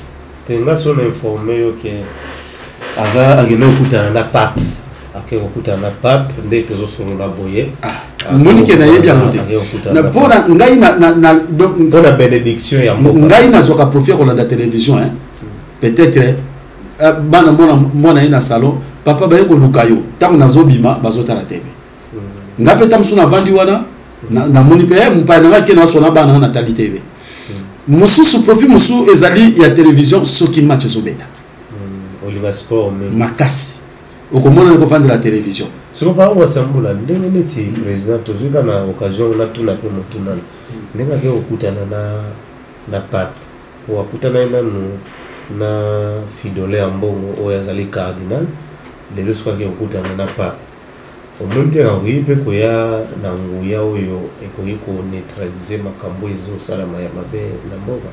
E: Te, nga so na informe yo ke aza akende kokutana na pape, ake kokutana na pape nde tozosolola boye.
D: Moni ke nayebi yango te. Mpona ngai
E: mpona bénédiction ya mboka.
D: Ngai nazwaka profit ya kolanda télévision, hein. Peut-être bana mwana mwana ye na salon, papa baye koluka yo, ntango nazobima bazotala tv. Nga mpe ta mosusu navandi wana, namoni mpe mopaya na ngai ke nasona bana nga, natali tv mosusu. Profit mosusu ezali ya télévision soki match ezobeta.
E: Olinga sport mingi.
D: Makasi, okomona kovandela télévision.
E: Siko papa Wasambula, ndenge neti président tozwi kaka na occasion natuna mpe motunana, ndenge ake kokutana na pape, po akutana ye nanu na Fridolin ya mbongo oyo azali cardinal, lelo soki ake kokutana na pape, omoni te akoki mpe koya na nguya oyo ekoki koneutralize makambo ezosalama ya mabe na mboka?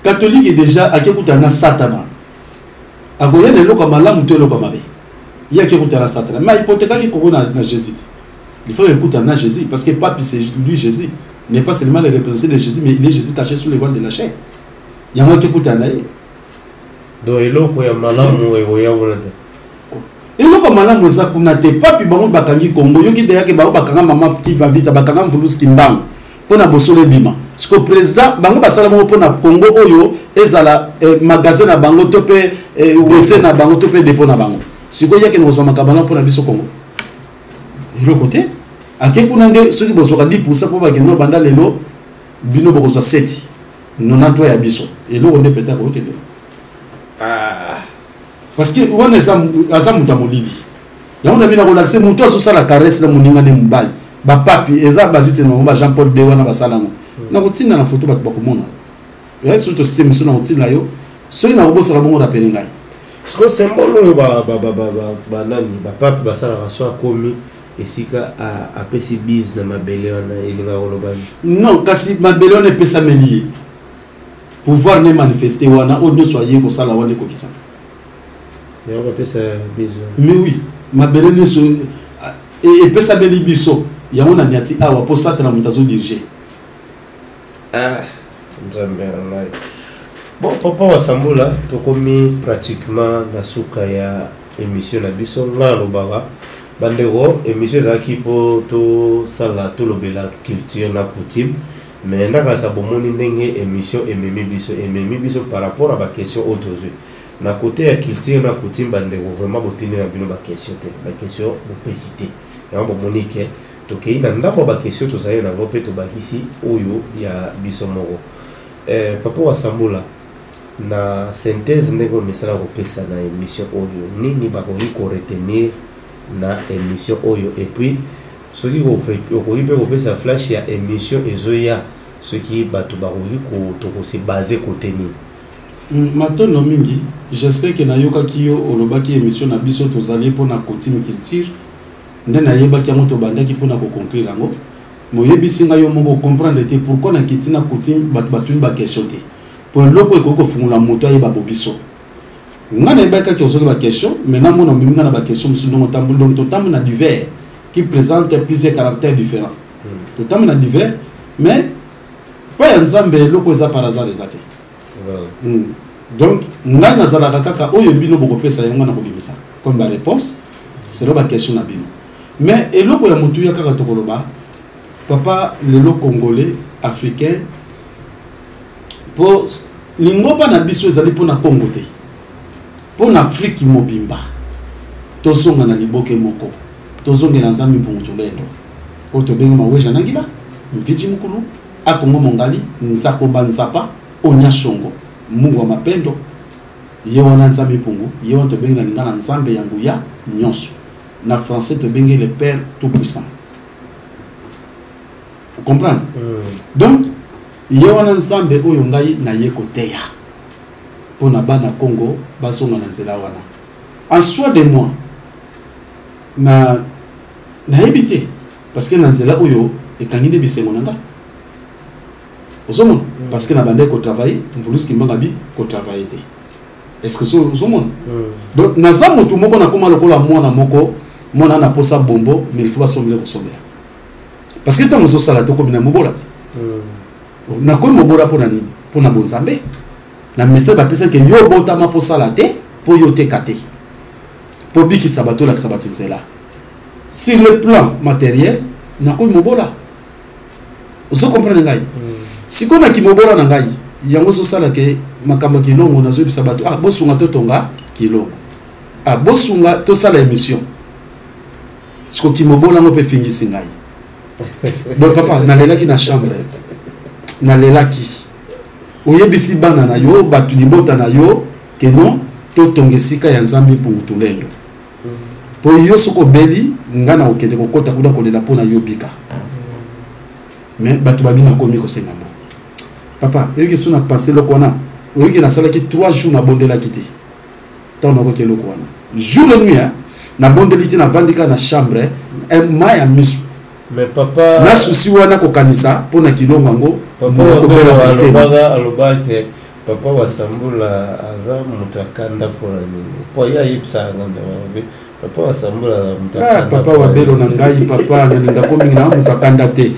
D: Catholique déjà ake kutana na Satana, akoya na eloko ya malamu to eloko ya mabe? Ye ake kutana na Satana, mais ahypothekaki Kongo na Jésus. Il faut ekutana na Jésus parce que pape, c'est lui Jésus, n'est pas seulement le représentant de Jésus, mais il est Jésus caché sous le voile de la chair. Yango ake kutana na ye.
E: Donc eloko ya malamu ekoya kuna te?
D: Eloko ya malamu eza kuna te. Papi, bango bakangi Kongo, yoki deyake bango bakanga mama Kiva Vita, bakanga Mvuluzi Kimbangu mpona bosolo ebima. Siko président, bango basala bongo mpona Kongo oyo ezala magasin na bango to mpe wc na bango to mpe dépôt na bango. Sikoyo yakende kozwa makambo wana mpona biso Kongo, eloko te. Ake kuna nde soki bozwaka 10 mpo bakende banda lelo, bino bokozwa 7 93 ya biso, eloko nde peut-être okende, parce que wana eza aza moto ya molili. Yango na bino akolakisa moto azosala caresse na moninga nde mobali. Bapapi eza badite na bango, ba Jean Paul de wana basala yango. Nakotinda na foto, bato bakomona. Soki tosemi so nakotinda yo, soki nakobosana bongo, rapele ngai.
E: Siko symbole oyo banani bapape basalaka so akomi esika apesi bise na mabele wana, elingaka koloba nini?
D: Non, kasi mabele wana epesameli ye, pouvoir ne manifeste wana, oyo nyonso aye kosala wana ekokisama.
E: Yango bapesa bise wana.
D: Mais oui, mabele nyonso epesameli biso yango na niati awa mpo Satana moto azodirige.
E: Ah, Nzambe na ngai! Bon, papa Wasambula, tokomi pratiquement na suka ya émission na biso. Ngai nalobaka, bandeko, émission ezalaki mpo tosala, tolobela culture na coutume, mais nakasa bomoni ndenge émission ememi biso, ememi biso par rapport à baquestion oyo tozwi na côté ya culture na coutume. Bandeko, vraiment botindi na bino baquestion te, baquestion bopesi te. Yango bomoni ke tokei na ndambo ya baquestion tozali nango mpe tobakisi oyo ya biso moko. Papa Wasambula, na synthèse ndenge omesala kopesa na émission oyo, nini bakoki koretenir na émission oyo? Et puis soki okoki mpe kopesa flash ya émission ezoya, soki bato bakoki tokose base kote nini?
D: Matondo mingi. J'espère ke nayokaki yo olobaki émission na biso tozali mpona coutume, culture. Nde nayebaki yango, tobandaki mpona koconclure yango. Moyebisi ngai yo moko comprendre te pourquoi nakiti na coutume, bato batuni baquestion te, po eloko ekoki kofungola moto ayeba bo biso. Ngai nayebaki kaka ozoki baquestion, mais namona omemi ngai na baquestion mosusu. Ndongo tamboli, donc totambi na divers qui présente plusieurs caractères différents. Totambi na divers, mais mpo ya Nzambe eloko eza par hasard eza te. Donc ngai nazalaka kaka oyo bino bokopesa yango, ngai nakobimisa comme baréponse selon baquestion na bino. Mais eloko ya motuya kaka tokoloba, papa, lelo Congolais, Africain, mpo lingomba na biso ezali mpona Congo te, mpo na Afrique mobimba. Tozonga na liboke moko, tozongela Nzambe Mpungu Tulendo oyo tobengi Maweja Nangila Mviji Mukulu Akongo Mongali Nzakomba Nzapa Onya Shongo, Mungu wa mapendo. Ye wana Nzambe Mpungu, ye wana tobengi na lingala Nzambe ya nguya nyonso, na français tobengi le Père tout puissant. Comprendre? Donc ye wana Nzambe oyo ngai naye koteya mpo na bana Congo bazonga na nzela wana. En soi de moi na nayebi te, parce que na nzela oyo ekangi nde bisengo na nga, ozomona, parce que na bandaki kotravaille, mvulusi Kimbanga bi kotravaille te. Est ce que ozomona? Donc naza motu moko nakóma lokola mwana moko, mwana na posa bombo, mais il faut basombela, kosombela, parce que ntango ozosala te, okomi na mobola te. Nakomi mobola mpo na nini? Mpo na bonzambe na message bapesaki: yo obotama mpo osala te, mpo yo oteka te, mpo bikisa bato, olakisa bato nzela. Sur le plan matériel nakomi mobola. Ozo comprendre ngai? Sikoyo na kimobola na ngai yango ozosala ke makambo ya kilongo, nazoyebisa bato: ah, bosunga totonga kilongo, ah, bosunga tosala émission. Siko kimobola yango mpe efingisi ngai. Donc papa, nalelaki na chambre, nalelaki. Oyebisi bana na yo, bato libota na yo ke non, totonga esika ya Nzambe Mpungu Tulendo, mpo yo soki obeli, ngai na kokende kokɔta kuna kolela mpo na yo bika. Mais bato babi nakomi kosenga mo. Papa, oyoki so na pense eloko wana, oyoki nasalaki 3 jours nabondelaki te. Ntango nakoki eloko wana, jour et nuit nabondeli te, navandi kaka na chambre, mai ya miso.
E: Mais papa,
D: na susi wana kokanisa mpo na kilongo yango.
E: Papa alobaka papa Wasambula aza moto akanda. Mpona nini? Mpo ye ayebisaka nga ndenge papa Wasambula aza moto
D: akanda. Papa Wabelo na ngai, papa nalingako mingi, na moto akanda te.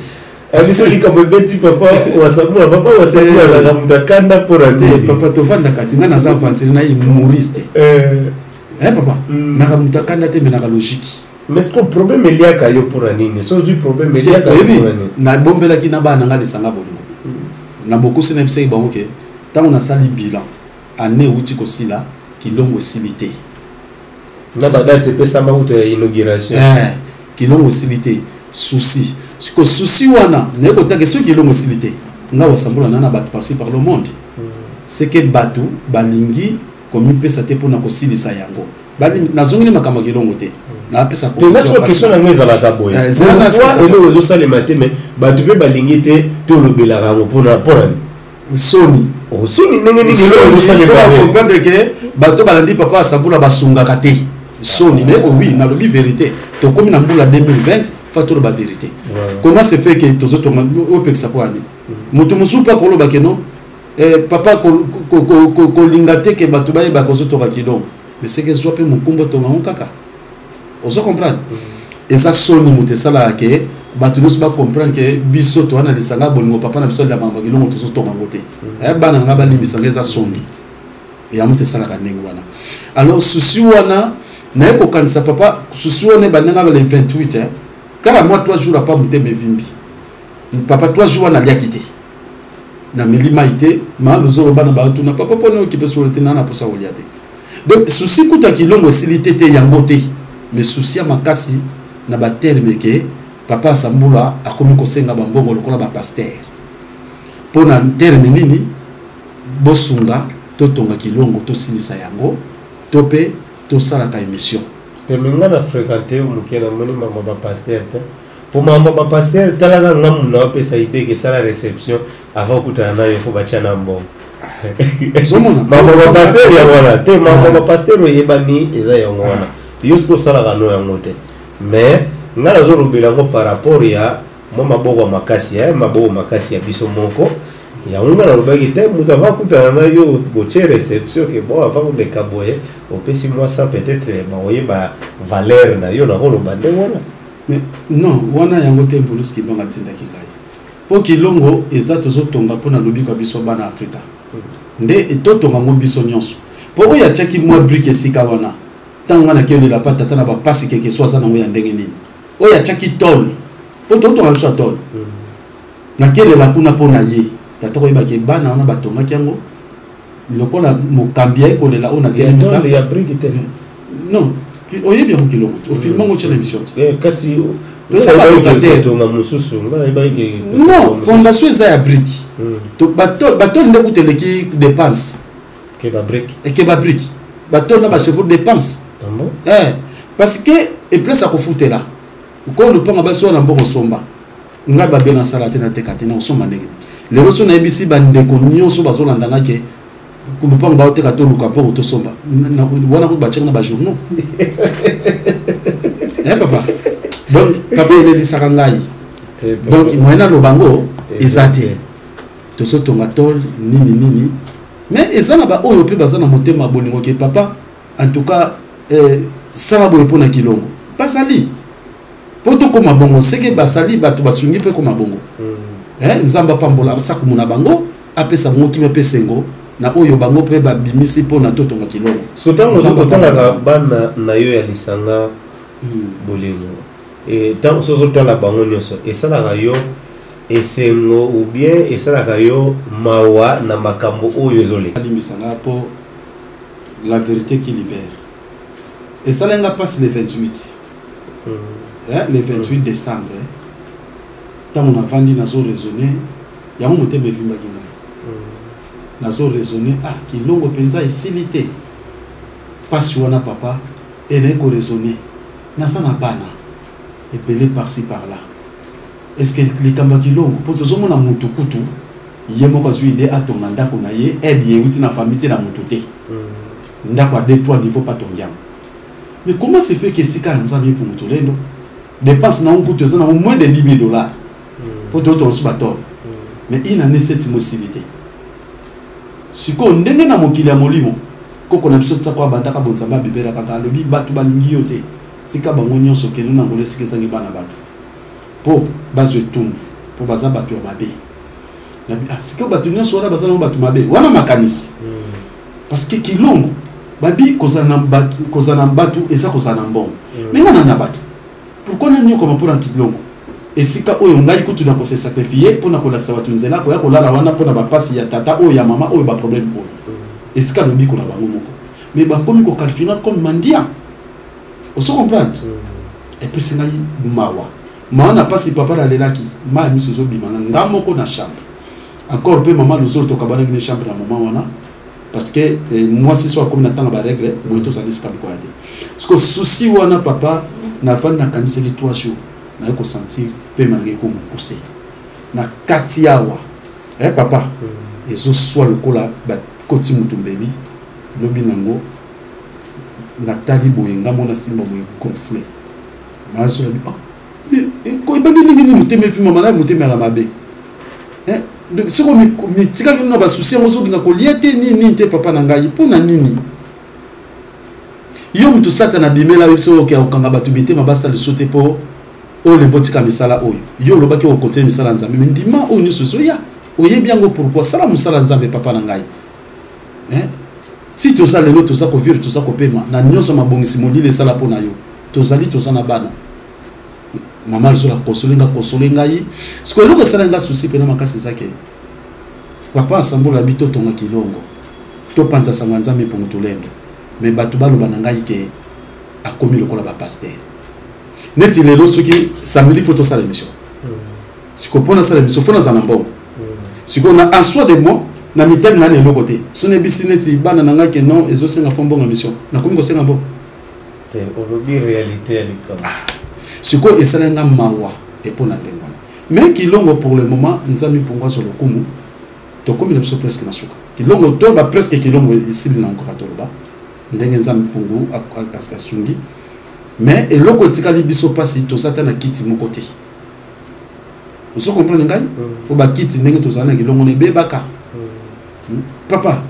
E: Biso likambo ebeti papa Wasambula, papa Wasambula azalaka moto akanda mpona nini?
D: Papa, tovandaka ti ngai naza aventurier na humoriste. Papa, naka moto akanda te, me naka logique.
E: Mais ce que problème eliaka yo mpona nini? So ozwi problème, eliaka yo mpona nini?
D: Nabombelaki na bana na ngai lisanga bolingo na bokosi, nayebisaki bango ke ntango nasali bilan, année euti kosila, kilongo esili te.
E: Na badate epesama kuta ya inauguration.
D: Kilongo esili te. Souci siko, souci wana naye kotake soki kilongo esili te, nga Wasambola na bato par-ci par le monde, c'est que bato balingi komipesa te mpona kosilisa yango. Nazongeli makambo ya kilongo te, napesa.
E: Te, question yango ezalaka boye: eloko ezosalema te, mais bato mpe balingi te tolobelaka yango, mpona nini?
D: Soni.
E: Osoni ndenge nini eloko ezosalema te?
D: Comprendre ke bato balandi papa Asambula basungaka te. Soni mais oh oui, nalobi vérité. Tokomi na mbula 2020, fa toloba vérité. Comment se fait que tozotonga opekisa po ani? Moto mosusu mpe akoloba ke non, eh, papa kolinga te ke bato bayeba kozotonga kilongo. Mais seke zwa mpe mokumba otonga ngo kaka. Ozo comprendre? Eza soni moto esalaka ke bato nyonso bacomprendre ke biso toza na lisanga bolingo papa na biso alia makambo ya kilongo tozotonga yango te. Bana na ngai balimbisa ngai, eza soni. Yango moto esalaka ndenge wana. Alors souci wana naye kokanisa papa, souci wana ebandi nga le 28, eh. Kaka mwa 3 jours apa motema evimbi. Papa 3 jours wana aliaki te. Nameli mai te, ma lozolo bana batuna papa mpona okipe solo te, na posa kolia te. Donc souci kuta kilongo esili te te yango te. Mais souci ya makasi na ba terme ke papa Asambula akomi kosenga ba mbongo lokola ba pasteur. Pona terme nini bosunga totonga kilongo tosilisa yango to pe tosalaka émission.
E: Te me nga na fréquente yo moke namoni mama ba pasteur te. Po mama ba pasteur talaka nga muna opesa idée ke sala réception avant okutana na yo fo batia na mbongo.
D: Ozomona?
E: Mama ba pasteur yango wana te, mama ba pasteur oyebani eza yango wana. Yo soki osalaka no yango te. Mais nga nazolobela yango par rapport ya mwa maboko ya makasi, eh, maboko makasi ya biso moko. Yango nga nalobaki te moto avant akutana na yo botie réception ke bon avant oleka boye opesi mwa 100 peut-être bakoyeba valeur na yo nakoloba ndenge wana.
D: Mais non, wana yango te Mvuluzi Kimbangu atindaki ngai. Po kilongo eza tozotonga mpo na lobiko ya biso bana Afrika. Nde totonga ngo biso nyonso. Po oyo atiaki mwa brique esika wana, ntango nga nakei olela pa tata na bapasi keke so aza nango ya ndenge nini. Oyo atiaki tôle, po totonga biso ya tôle. Nakelela kuna mpo na ye. Tata koyebaki bana wana batongaki yango lokola mokambi aye kolela oyo natelemisa.
E: Ya brique te.
D: Non, oyebi yango kilongo te. Ofilme yango tia na émission te.
E: Kasi
D: kotonga
E: mosusu nga nayebaki
D: non, fondation eza ya brique. Batole nde kuta eleki dépense.
E: Ke ba brique.
D: Eke ba brique. Batole na ba chevaux dépense.
E: Ah bon?
D: Eh, parce que e place ya kofutela. Ko lupanga basi wana mbongo somba. Nga babe na sala te na teka te na osomba ndenge. Lelo so nayebisi bandeko nyonso bazolanda nga ke lupango baoteka toluka mbongo tosomba. Wana kutu batiaka na ba journaux. Eh papa. Donc papa elelisaka ngai. Donc moyen naloba ngo eza te. Tozotonga tol nini nini. Mais eza na ba oyo pe baza na motema bolingo ke papa en tout cas sala boye pona kilongo. Basali. Po tokoma bongo seke basali bato basungi pe koma bongo. Nzambe apambola asakumu na bango apesa bango kimia pe sengo na oyo bango pe babimisi pona totonga kilongo.
E: Soki ntango ozo kotalaka bana na yo ya lisanga bolingo, ntango soki ozotala bango nyonso esalaka yo esengo ou bien esalaka yo mawa na makambo oyo ezoleka?
D: Alimbisa nga po la vérité qui libère. Esalaki nga mpasi le 28. Le 28 décembre, ntango navandi nazo raisonner, yango motema evimbaki ngai. Nazo raisonner, ah, kilongo mpenza esili te. Pasi wana papa, e naye ko raisonner. Naza na bana ebele par-ci par-là. Est-ce que likambo ya kilongo, po tozomona mutu kutu, ye moko azwi idée atonga ndako na ye, aide ye euti na famille te na mutu te. Ndako ya 2 3 niveaux pa tongi yango. Mais comment se fait que esika ya Nzambe mpo moto lelo dépense na kutu eza na moins de 10 000 $? Po to to ba tol. Mais une année 7 mois esili te. Sikoyo ndenge na mokili ya molimo koko na biso tsako abandaka bonzamba abibela kaka alobi bato balingi yo te, tika bango nyonso kende na ngolo esika ezangi bana bato po bazwa etumbu po baza bato ya mabe. Sikoyo bato nyonso wana baza nango bato mabe wana makanisi. Parce que kilongo babi kozala na bato, kozala na bato eza kozala na mbongo. Mais nga na na bato. Pourquoi na nyokoma mpona kilongo? Esika oyo ngai kutu na kose sacrifier mpona kolakisa bato nzela koya kolala wana mpona bapasi ya tata oyo ya mama oyo ba problème oyo. Esika lobiko na bango moko. Mais bakomi ko qualifier nga comme mendiant. Ozo comprendre? Epesi ngai mawa. Mawa na pasi papa nalelaki, mayi miso ezobima nga nga moko na chambre. Encore pe mama Luzolo tokabanaki na chambre na moment wana. Parce que moi si so akomi na tanga ba règle, moi to zali sika moko ya te. Parce que souci wana papa na vandi na kaniseli 3 jours, na ko sentir pe manake ko mokuse. Na kati awa. Eh papa. Ezoswa lokola bakoti motu mbeli. Lobi nango natali boye, nga mona simba boye gonflé. Maso nabi, oh, ebandi ndenge nini? Motema efimama na motema yaka mabe. Soki mitikaki na basusi yango, ozolinga kolia te, nini nini te. Papa na ngai, mpo na nini yo motu Satana abimela yo biso oke okanga bato mitema basala liso te, mpo olemba otika misala oyo yo olobaki okontinue misala ya Nzambe? Me ndima oyo nyonso ezoya, oyebi yango pourquoi. Sala mosala ya Nzambe, papa na ngai. Ti toza lelo, toza kovivre, toza kopema na nyonso mabongisi molili esala mpo na yo. Tozali, toza na bana. Mama lisola kosole nga, kosole ngai. Sikoyo eloko esala nga souci mpena makasi eza ke papa asambola bi totonga kilongo, topanza sango ya Nzambe mpongo tolendo. Me bato baloba na ngai ke akomi lokola bapasteur. Neti lelo soki samedi faut tosala émission, sikoyo mpo nasala émission faut nazala na mbongo. Sikoyo na en soi de moi na mitali na na eloko te. So nayebisi neti bana na ngai ke non, ezosenga faut mbongo émission, nakomi kosenga mbongo.
E: Te, olobi réalité ya likambo.
D: Sikoyo esalaki nga mawa epo na ndenge wana. Mais kilongo pour le moment, Nzambe mpongo azwa lokumu, tokomi na biso presque na suka. Kilongo toloba presque kilongo esili na kaka toloba ndenge Nzambe mpongo asungi. Mais eloko etikali biso mpasi, toza ata na kiti moko te. Ozo comprendre ngai? Po bakiti ndenge tozala na kilongo na ebebaka. Papa,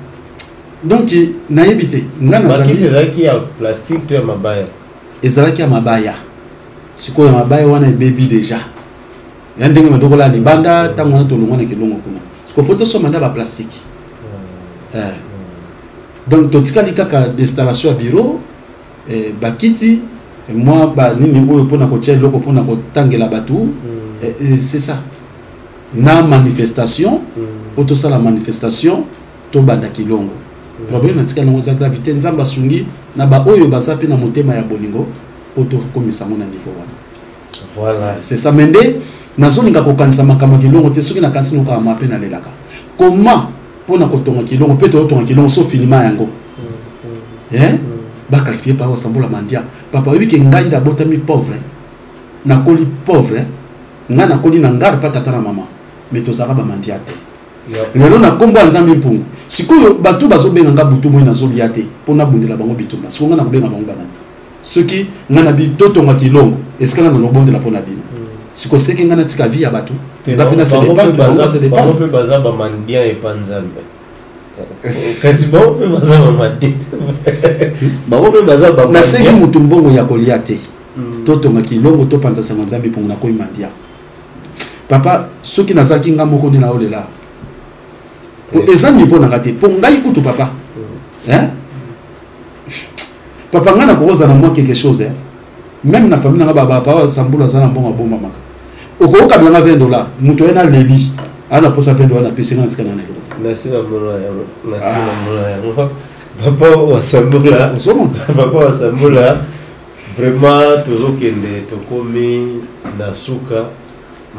D: donc nayebi te ngai.
E: Nazali bakiti ezalaki ya plastique to ya mabaya?
D: Ezalaki ya mabaya. Sikoyo ya mabaya wana ebebi déjà, ya ndenge madokola ya libanda. Ntango wana tolongwa na kilongo kuna, sikoyo faut tosomba nda baplastique. Donc totikali kaka d'installation ya bureau, bakiti, mwa banini oyo mpona kotia eloko mpona kotangela bato. C'est ça na manifestation, mpo tosala manifestation, tobanda kilongo. Problème natikali nango eza gravité. Nzambe asungi na baoyo baza mpe na motema ya bolingo mpo tokomisa yango na niveau wana.
E: Voilà.
D: C'est ça. Me nde nazolinga kokanisa makambo ya kilongo te. Soki nakanisi nokaka ma mpe nalelaka. Comment mpona kotonga kilongo mpe toyotonga kilongo so filima yango, eh? Baqualifie papa basambola mandia. Papa, oyebi ke ngai nabotami pauvre, nakoli pauvre, ngai nakoli na ngare mpa tata na mama, mais tozalaka bamandia te. Lelo na nkombo ya Nzambe mpungu, sikoyo bato bazobenga nga butu moi, nazolia te mpo nabundela bango bitumba. Sikoyo ngai nakobenga bango banani? Soki ngai na totonga kilongo, esika ngai nanobondela mpo na bino, sikoyo seke ngai natika vie ya bato, nga mpe nase
E: dépendre, bango base bango dépendre. Mpe baza bamandian epa Nzambe, kasi bango mpe baza bamandian, bango mpe baza
D: nasengi bamandian. Motu mbongo ya kolia te. Totonga kilongo, topanza sango Nzambe mpongo, nakoyi mandia. Papa, soki nazalaki nga moko nde naolela. Po eza niveau na nga te. Mpo ngai kutu, papa, hein? Papa, ngai nakokozala na mwa quelque chose, hein? Même na famille nanga, bapapa Sambula aza na mbongo abombamaka. Okokabela nga 20 dollar, moto aye naleli aa na posa 20 dollar, napesi nga, natika na na eloko te.
E: Nasi namona yango, nasi namona yango, papa Wasambula.
D: Ozomona.
E: Papa Wasambula, vraiment tozokende, tokomi na suka.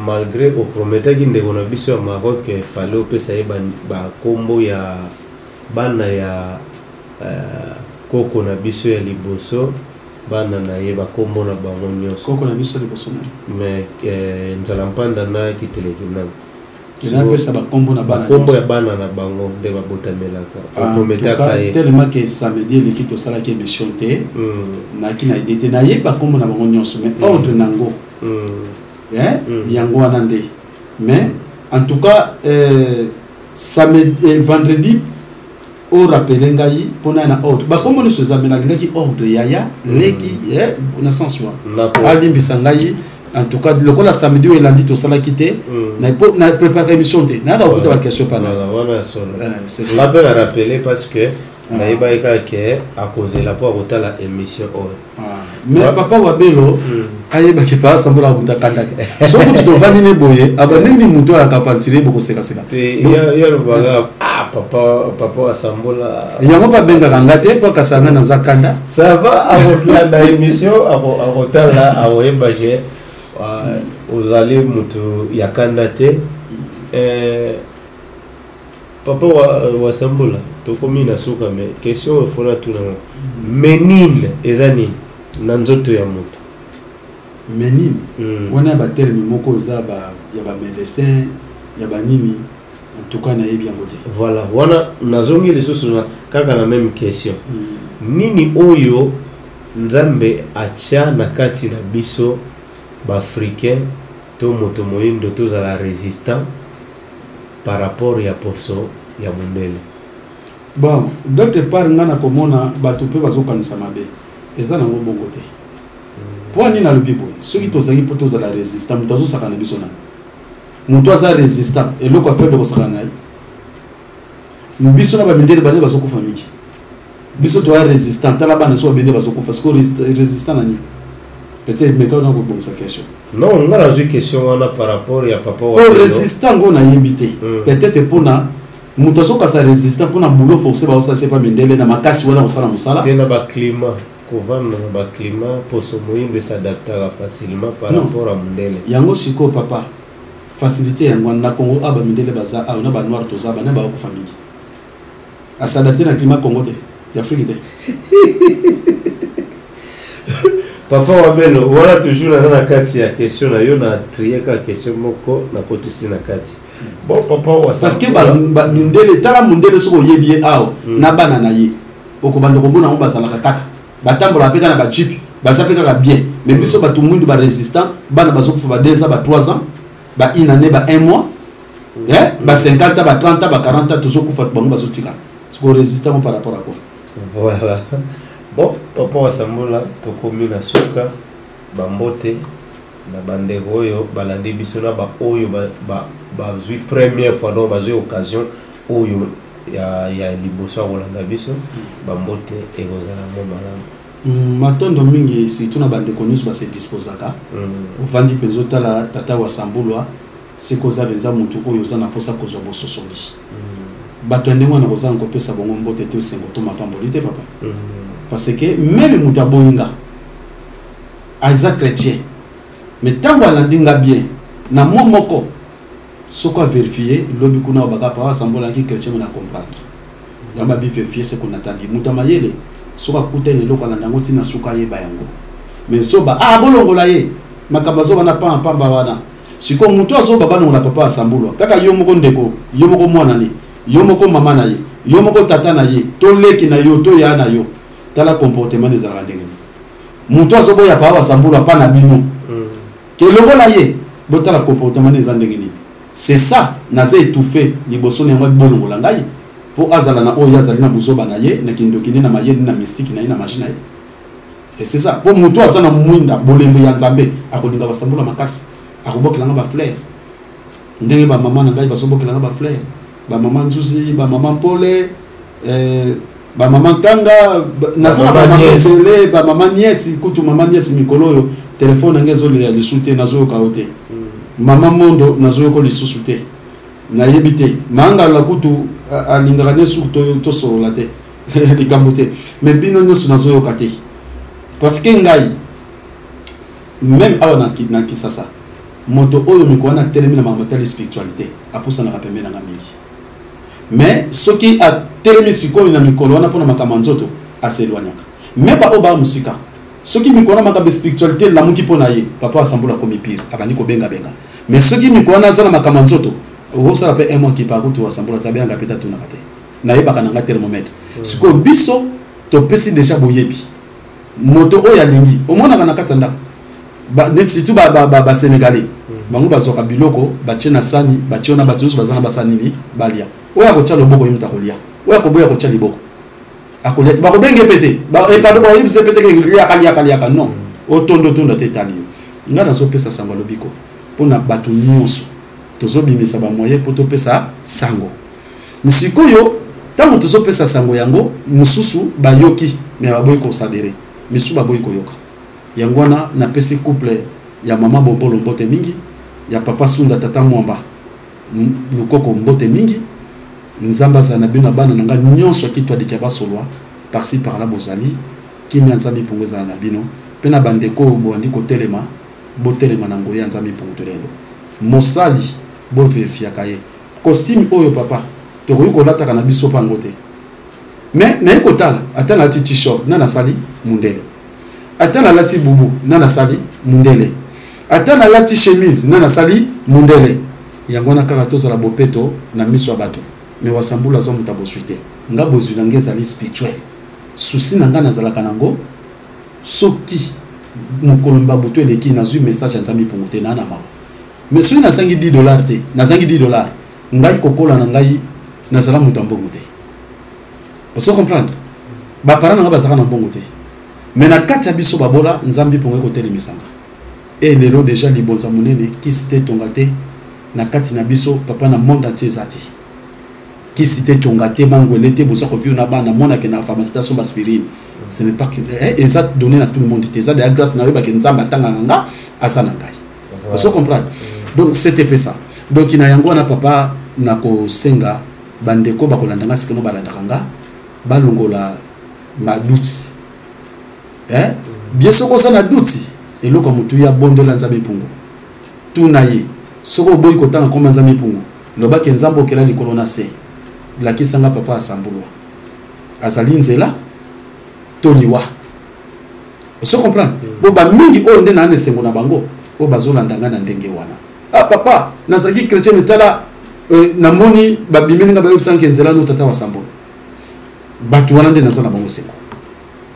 E: Malgré oprometaki ndeko na biso ya Maroc, fallait opesa ye bakombo ya bana ya koko na biso ya liboso, bana na ye, bakombo na bango nyonso.
D: Koko na biso liboso na
E: Mais nzala mpanda na kiteleki nanu.
D: Napesa bakombo na bana?
E: Bakombo ya bana na bango nde babotamelaka, oprometaka ye.
D: Tellement ke samedi eleki tosalaki émission te, nayaki na idée te. Nayebi bakombo na bango nyonso, mais ordre nango, eh, yango wana nde. Mais en tout cas, samedi, vendredi orapele ngai mpona na ordre bakombo nyonso eza, me nalingaki ordre yaya, leki, na sens wana. Alimbisa ngai. En tout cas, lokola samedi oyo elandi tosalaki te, na préparaka émission te, nayaka kokuta baquestion pana.
E: Wana ya solo. Nga mpe na rappele parce que nayebaki kaka ke akozela mpo akotala émission oyo.
D: Mais papa Wabelo ayebaki pa asambola moto akanda te. Soki kutu tovandi ne boye, aba ndenge nini moto oyo akavantire bokosekaseka.
E: Ye alobaka: "Ah, papa, papa Wasambola."
D: Yango mpe abengaka nga te mpo akasaka nga naza kanda.
E: Ça va, akolanda émission, akotala, akoyeba ke ozali moto ya kanda te. Papa Wasambola, tokomi na suka, mais question oyo fona tunanga: menine eza nini na nzoto ya moto?
D: Menine? Wana ya baterme moko eza ya bamédecin, ya banini. En Tout cas nayebi yango te.
E: Voilà, wana nazongi lisusu na kaka na même question. Nini oyo Nzambe atia na kati na biso ba-africain to moto moyindo tozala résistant par rapport ya poso ya mondele?
D: Bon, d'autre part nga na komona bato mpe bazokanisa mabe, eza nango bongo te. Mpo nini nalobi boye? Soki tozalaki mpo tozala résistant, moto azosaka na biso nani? Moto aza résistant, eloko ya faible kosaka na ye. Biso na bamindele bane bazokufa mingi, biso toya résistant. Tala bana so babende bazokufa. Sikoyo résistant na nini? Peut-être meka na kobongisa question.
E: Non, nga nazwi question wana par rapport ya papa
D: wa résistant ngo nayebi te. Peut-être mpona moto azokasa résistant mpona boulot forcé baosala se pa mindele na makasi wana kosala mosala.
E: Te, na baclimat, kovanda na baclimat, poso moyindo esadaptaka facilement par
D: Non.
E: rapport à mondele.
D: Yango sikoyo papa, facilité yango wana na Congo awa, bamindele baza awa na banoir, toza bana bakokufa mingi, as'adapte na climat Congo te, ya Afrique te.
E: Papa Wabelo, wana toujours naza na kati ya question na yo, na trie kaka question moko nakotisi na kati. Bon, papa wa
D: Parce que mindele, tala mondele, soki oyebi ye awa na bana na ye, okobanda komona yango, bazalaka kaka batambolaka mpe kaka na bajeep, baza mpe kaka bien. Mais biso bato mwindu barésistant, bana bazokufa ba 2 ans, ba 3 ans, ba une année, ba 1 mois, eh, ba 50 ans, ba 30 ans, ba 40 ans, tozokufa, bango bazotikala. Siko résistant ngo par rapport à quoi?
E: Voilà. Bon, papa Wasambola, tokomi na suka. Bambote na bandeko oyo balandi biso, na baoyo bazwi première fois, donc bazwi occasion oyo ya liboso ya kolanda biso, bambote ekozala mo malamu.
D: Matondo mingi, surtout na bandeko nyonso base disposaka. Ovandi mpenza otala tata Wasambulwa, sikoyo oza mpenza motu oyo oza na mposa kozwa bososoli. Bato ya ndenge wana kozanga kopesa bango mbote te, osengo to mapamboli te, papa. Parce que même moto aboyi nga, aza chrétien, mais ntango alandi nga bien na mwa moko, soko averifie lobi kuna obaka pa asambolaki chrétien, me na comprendre yango babi verifie se konatali moto ya mayele. Soki akutani eloko, alanda yango ntina suka, ayeba yango. Mais zoba, ah, bolongola ye makambo azoba na pamba pamba wana. Sikoyo moto azoba balongola papa asambulwa, kaka yo moko ndeko, yo moko mwana ne, yo moko mama na ye, yo moko tata na ye, to leki na yo, to ya na yo, tala comportement ezalaka ndenge nini. Moto azoboya papa asambulwa mpa na bino ke longola ye, botala comportement eza ndenge nini. C'est ça, naza étouffé liboso na yango. Bolongola ngai mpo azala na oyo azali na buzoba na ye, na kindoki ne, na mayele, na mystique na ye, na magie na ye. Et c'est ça, mpo moto aza na mwinda bolembe ya Nzambe akolinga basambula makasi, akobokelanga bafleur ndenge bamama na ngai bazobokelanga bafleur, bamama Nzuzi, bamama Mpole, bamama Ntanga, naza na bamama ebele, bamama Niesi. Kutu mama Niesi, mikolo oyo telefone na ngai ezolela lisusu te, nazoyoka yo te. Mama Mondo, nazoyoka lisusu te, nayebi te. Mangala kutu alingaka ne suku tosolola te, likambo te. Mais bino nyonso nazoyoka te, parce que ngai même awa na Kisasa, moto oyo miko wana atelemi na makambo etali spiritualité apusanaka pembeni nanga mingi. Mais soki atelemi sikoyo na mikolo wana mpona makambo ya nzoto, aselwanyaka. Me baoyo baa mosika, soki mikolo wana makambo ya spiritualité elamuki mpo na ye, papa asambola, akomi pire, abandi kobengabenga. Mais soki mikolo wana aza na makambo ya nzoto, okosala mpe un mois kipa kutu asambola te, abengaka mpe te, atunaka te. Nayebaka na nga thermomètre. Sikoyo biso topesi déjà boyebi. Moto oyo alingi, omonaka na kati ya ndako, surtout basénégalais, bango bazwaka biloko, batie na sani, batie wana, bato nyonso baza na basani nini, balia. Oyo akotia loboko, ye moto akolia. Oyo akoboya kotia liboko, akolia te. Bakobenge mpe te, pardon, bayebisa mpe te ke liaka, liaka, liaka. Non, otonda, otonda te, etali yo. Ngai nazopesa sango ya lobiko mpona bato nyonso. Tozobimisa bamoyen mpo topesa sango. Sikoyo ntango tozopesa sango yango, mosusu bayoki me baboyi kosadere, misusu baboyi koyoka. Yango wana napesi couple ya mama Bobolo mbote mingi, ya papa Sunda, tata Mwamba Lukoko mbote mingi. Nzambe azala na bino na bana na ngai nyonso akitwadikia basolwa par-ci par-là. Bozali kimia, Nzambe mpungu ezala na bino mpe na bandeko oyo boandi kotelema. Botelema na nguya ya Nzambe mpungu tolelo. Mosali, boverifiaka ye. Costume oyo, papa, tokoki kolataka na biso mpango te. Mais naye kotala, ata nalati t-shirt na nasali mundele, ata nalati bubu na nasali mundele, ata nalati chemise na nasali mundele. Yango wana kaka tozala bopeto na miso ya bato. Mais Wasambula aza moto ya bozwi te. Nga bozwi na nga ezali spirituel. Souci na nga nazalaka nango soki mokolo mba butu eleki nazwi message ya Nzambe mpungu te, naa na mawa. Mais soki nazangi 10 $ te, nazangi 10 $, ngai kokola na ngai nazala moto ya mbongo te. Ozo comprendre? Ba parents na nga bazalaka na mbongo te. Mais na kati ya biso babola, Nzambe mpungu ekotelemisa nga. Et lelo déjà libonza monene, kisi te tonga te na kati na biso papa na monde entier eza te. Kisi te tonga te mangwele te boza kovivre na bana mwana ke na pharmacie ta somba aspirine. Ce n'est pas que eh, eza donné na tout le monde te. Eza de grâce na yo ba ke Nzambe atanga nga aza na ngai. Ozo comprendre? Donc c'était fait ça. Donc na yango wana papa na kosenga bandeko bakolanda nga sikano balandaka nga balongola maduti. Eh? Bien soko oza na duti eloko ya motuya bondela Nzambe mpungu. Tuna ye soko oboyi kotanga komba Nzambe mpungu lobaki Nzambe okela likolo na se lakisa nga papa asambulwa azali nzela to liwa. Ozo comprendre? Bo ba mingi oyo nde na esengo na bango oyo bazolanda nga na ndenge wana. Ah papa, nazalaki chrétien mais tala namoni babimeli nga bayebisanga ke nzela no tata wasambolo. Bato wana nde naza na bango esengo.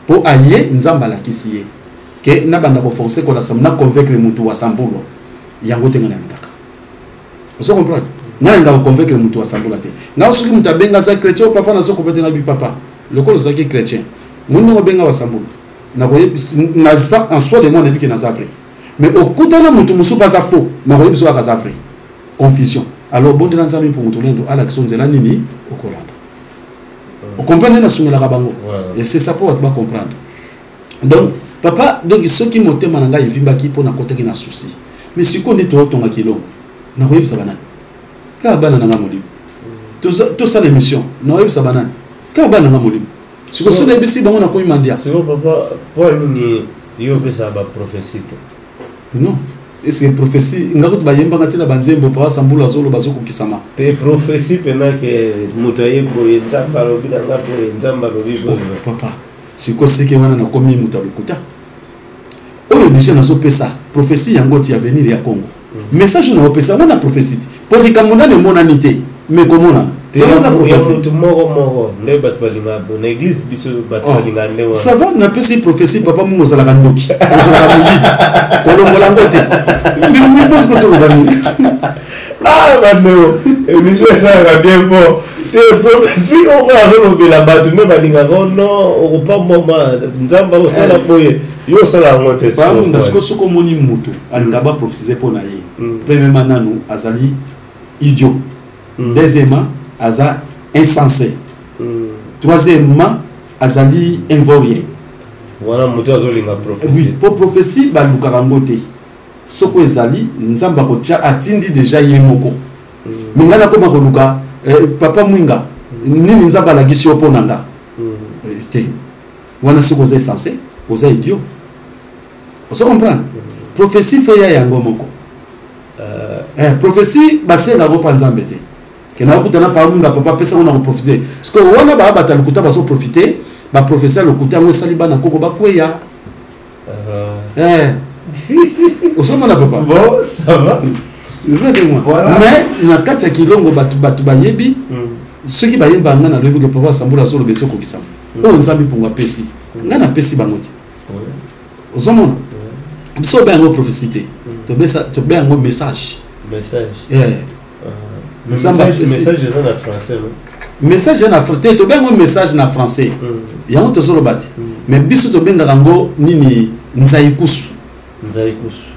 D: Po aye Nzambe alakisi ye ke na banda ko forcer kolakisa na convaincre mutu wa sambulwa yango te nga nalingaka. Ozo comprendre? Nga nalingaka ko convaincre mutu wa sambula te. Nga soki mutu abenga aza chrétien, papa nazo comprendre nga bi papa. Lokola ozalaki chrétien, moni ndenge obenga wa sambula. Nakoyebisa naza en soi de moi nayebi ke naza vrai. Mais okutana mutu mosusu aza faux, nakoyebisa kaka aza vrai. Confusion. Alors bondela Nzambe mpo mutu lendo alakisa nzela nini okolanda. Comprendre na sungelaka bango. Et c'est ça pour ba comprendre. Donc papa donc soki motema na ngai evimbaki mpo nakotaki na souci. Mais sikoyo nde totonga kilongo. Nakoyebisa banani. Kaka bana na ngai molimo. Tosala émission. Nakoyebisa banani. Kaka bana na ngai molimo. Sikoyo soki nayebisi bango nakomi mandia.
E: Sikoyo papa mpo nini yo opesaka ba prophétie te?
D: Non. Est-ce que prophétie nga kutu bayembanga ntina banzembo papa Sambulu azoloba azokokisama?
E: Te prophétie pena ke moto aye boye Nzambe alobi na nga boye Nzambe alobi boye.
D: Oh, papa sikoyo seke wana nakomi moto ya lokuta. Oyo déjà nazopesa prophétie yango ti avenir ya Congo. Message oyo naopesa yango na prophétie ti. Po likambo nani emonani te mais komonana.
E: Te ya moto moko moko nde bato balingaka bo na église biso bato balingaka nde wana.
D: Ça va napesi prophétie papa mungu ozalaka ndoki ozalaka moyibi kolongola yango te. Mibosi kotoloba nini?
E: Ah bandeko émission esalaka bien fort te prophétie oyo azolobela bato nde balingaka non okopambwama Nzambe akosala boye yo osala yango te.
D: Bamunga sikoyo soki omoni moto alinga baprophétise mpo na ye, premièrement nanu azali idiot, deuxièmement aza insensé, troisièmement azali invaurien.
E: Wana moto azolinga prophétie.
D: Oui, po prophétie balukaka yango te. Soko ezali Nzambe akotia atindi déjà ye moko. Mais ngai nakoma koluka papa Mwinga nini Nzambe alakisi yo mpo na nga te. Wana soki oza insensé, oza idiot. Ozo comprendre? Prophétie fe ya yango moko. Prophétie basengaka mpa Nzambe te. Ke na okutana pa Mwinga papa pesa ngo na koprofite. Sikoyo wana baya bato ya lokuta bazoprofite, baprofesie ya lokuta yango esali bana koko bakweya. Ozomona papa?
E: Bon, ça va.
D: Eza te moi. Mais na kati ya kilongo bato bato bayebi soki bayeba nga nalobi ke papa Sambula azoloba ezokokisama. Oyo Nzambe mpongo apesi. Nga napesi bango ti. Ozomona? Biso obe yango prophétie te. Tobe yango message.
E: Message. Message eza na français non?
D: Message na français tobe yango message na français. Yango tozoloba ti. Mais biso tobengaka yango nini nzaikusu.
E: Nzaikusu.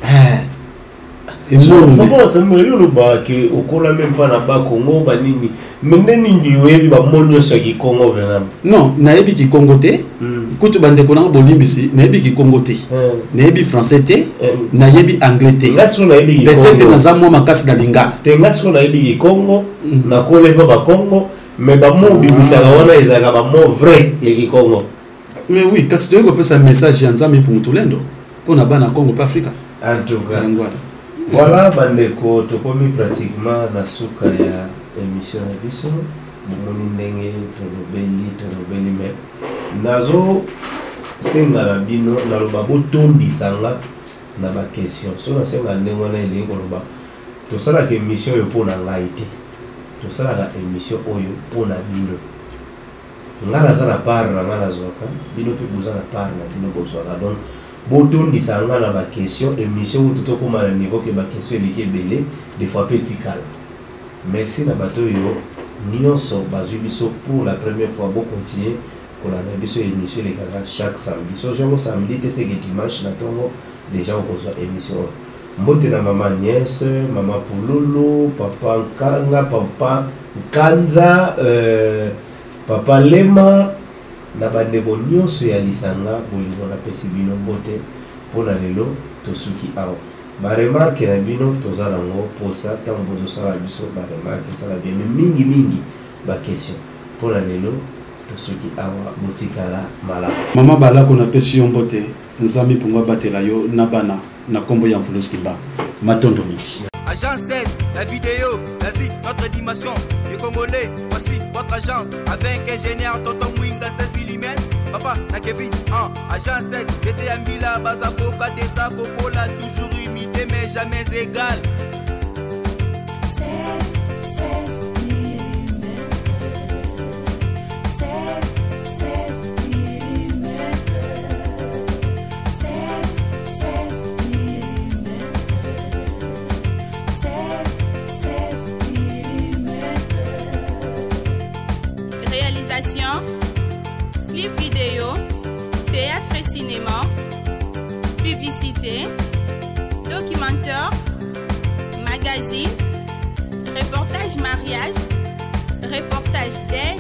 E: Papa Sambula yo olobaka ke okola même pas na Bakongo banini mais nde nini oyebi bamo nyonso ya Kikongo vraiment?
D: Non, nayebi Kikongo te. Kutu bandeko nanga bolimbisi, nayebi Kikongo te. Nayebi français te, nayebi anglais te.
E: Nga sikoyo nayebi
D: Kikongo. Peut-être naza mwa makasi na lingala.
E: Te nga sikoyo nayebi Kikongo, nakola epa Bakongo, mais bamo obimisaka wana ezalaka bamo vrai ya Kikongo.
D: Mais oui, kasi toyei kopesa message ya Nzambe mpo mutulendo mpo na bana Congo mpe Afrika.
E: En tout cas. Voilà bandeko, tokomi pratiquement na suka ya émission na biso. Bomoni ndenge tolobeli mais nazo senga na bino naloba botondisa nga na ba question. So nasenga ndenge wana elingi koloba. Tosalaka émission oyo mpo na ngai te, tosalaka émission oyo mpo na bino. Nga naza na part na nga nazwaka, bino mpe boza na part na bino bozwaka. Donc botondisa nga na baquestion. Émission kutu tokóma na niveau ke baquestion eleki ebele, des fois mpe etikala. Merci na bato oyo nyonso bazwi biso pour la première fois. Bocontinue kolanda biso. Émission elekaka chaque samedi. Soki yango samedi te, seke dimanche na ntongo déjà okozwa émission oyo. Mbote na mama Agnès, mama Pululu, papa Nkanga, papa Nkanza, papa Lema, na bandeko nyonso ya lisanga bolingo. Napesi bino mbote. Mpo na lelo tosuki awa. Baremarque na bino toza nango mposa. Ntango bozosala biso baremarque, esala bien, mais mingimingi baquestion. Mpo na lelo tosuki awa. Botikala malamu.
D: Mama Balako, napesi yo mbote. Nzambe mpongo abatela yo na bana na nkombo ya Mvuluzi Kimbangu. Matondo mingi.
A: Agence 16, la vidéo, l'Asie, notre dimension. Les Congolais, voici votre agence. Avec ingénieur Tonton Mwinga 16 mm. Papa, na Kevin, 1, agence 16, j'étais à Mbila, Bazaboka, Desa, Kokola, toujours imité mais jamais égal.
B: 16, 16 mm. 16, 16 mm. 16, 16 mm. 16, 16 mm.
C: Réalisation, clip vidéo, théâtre et cinéma, publicité, documentaire, magazine, reportage mariage, reportage d'aide.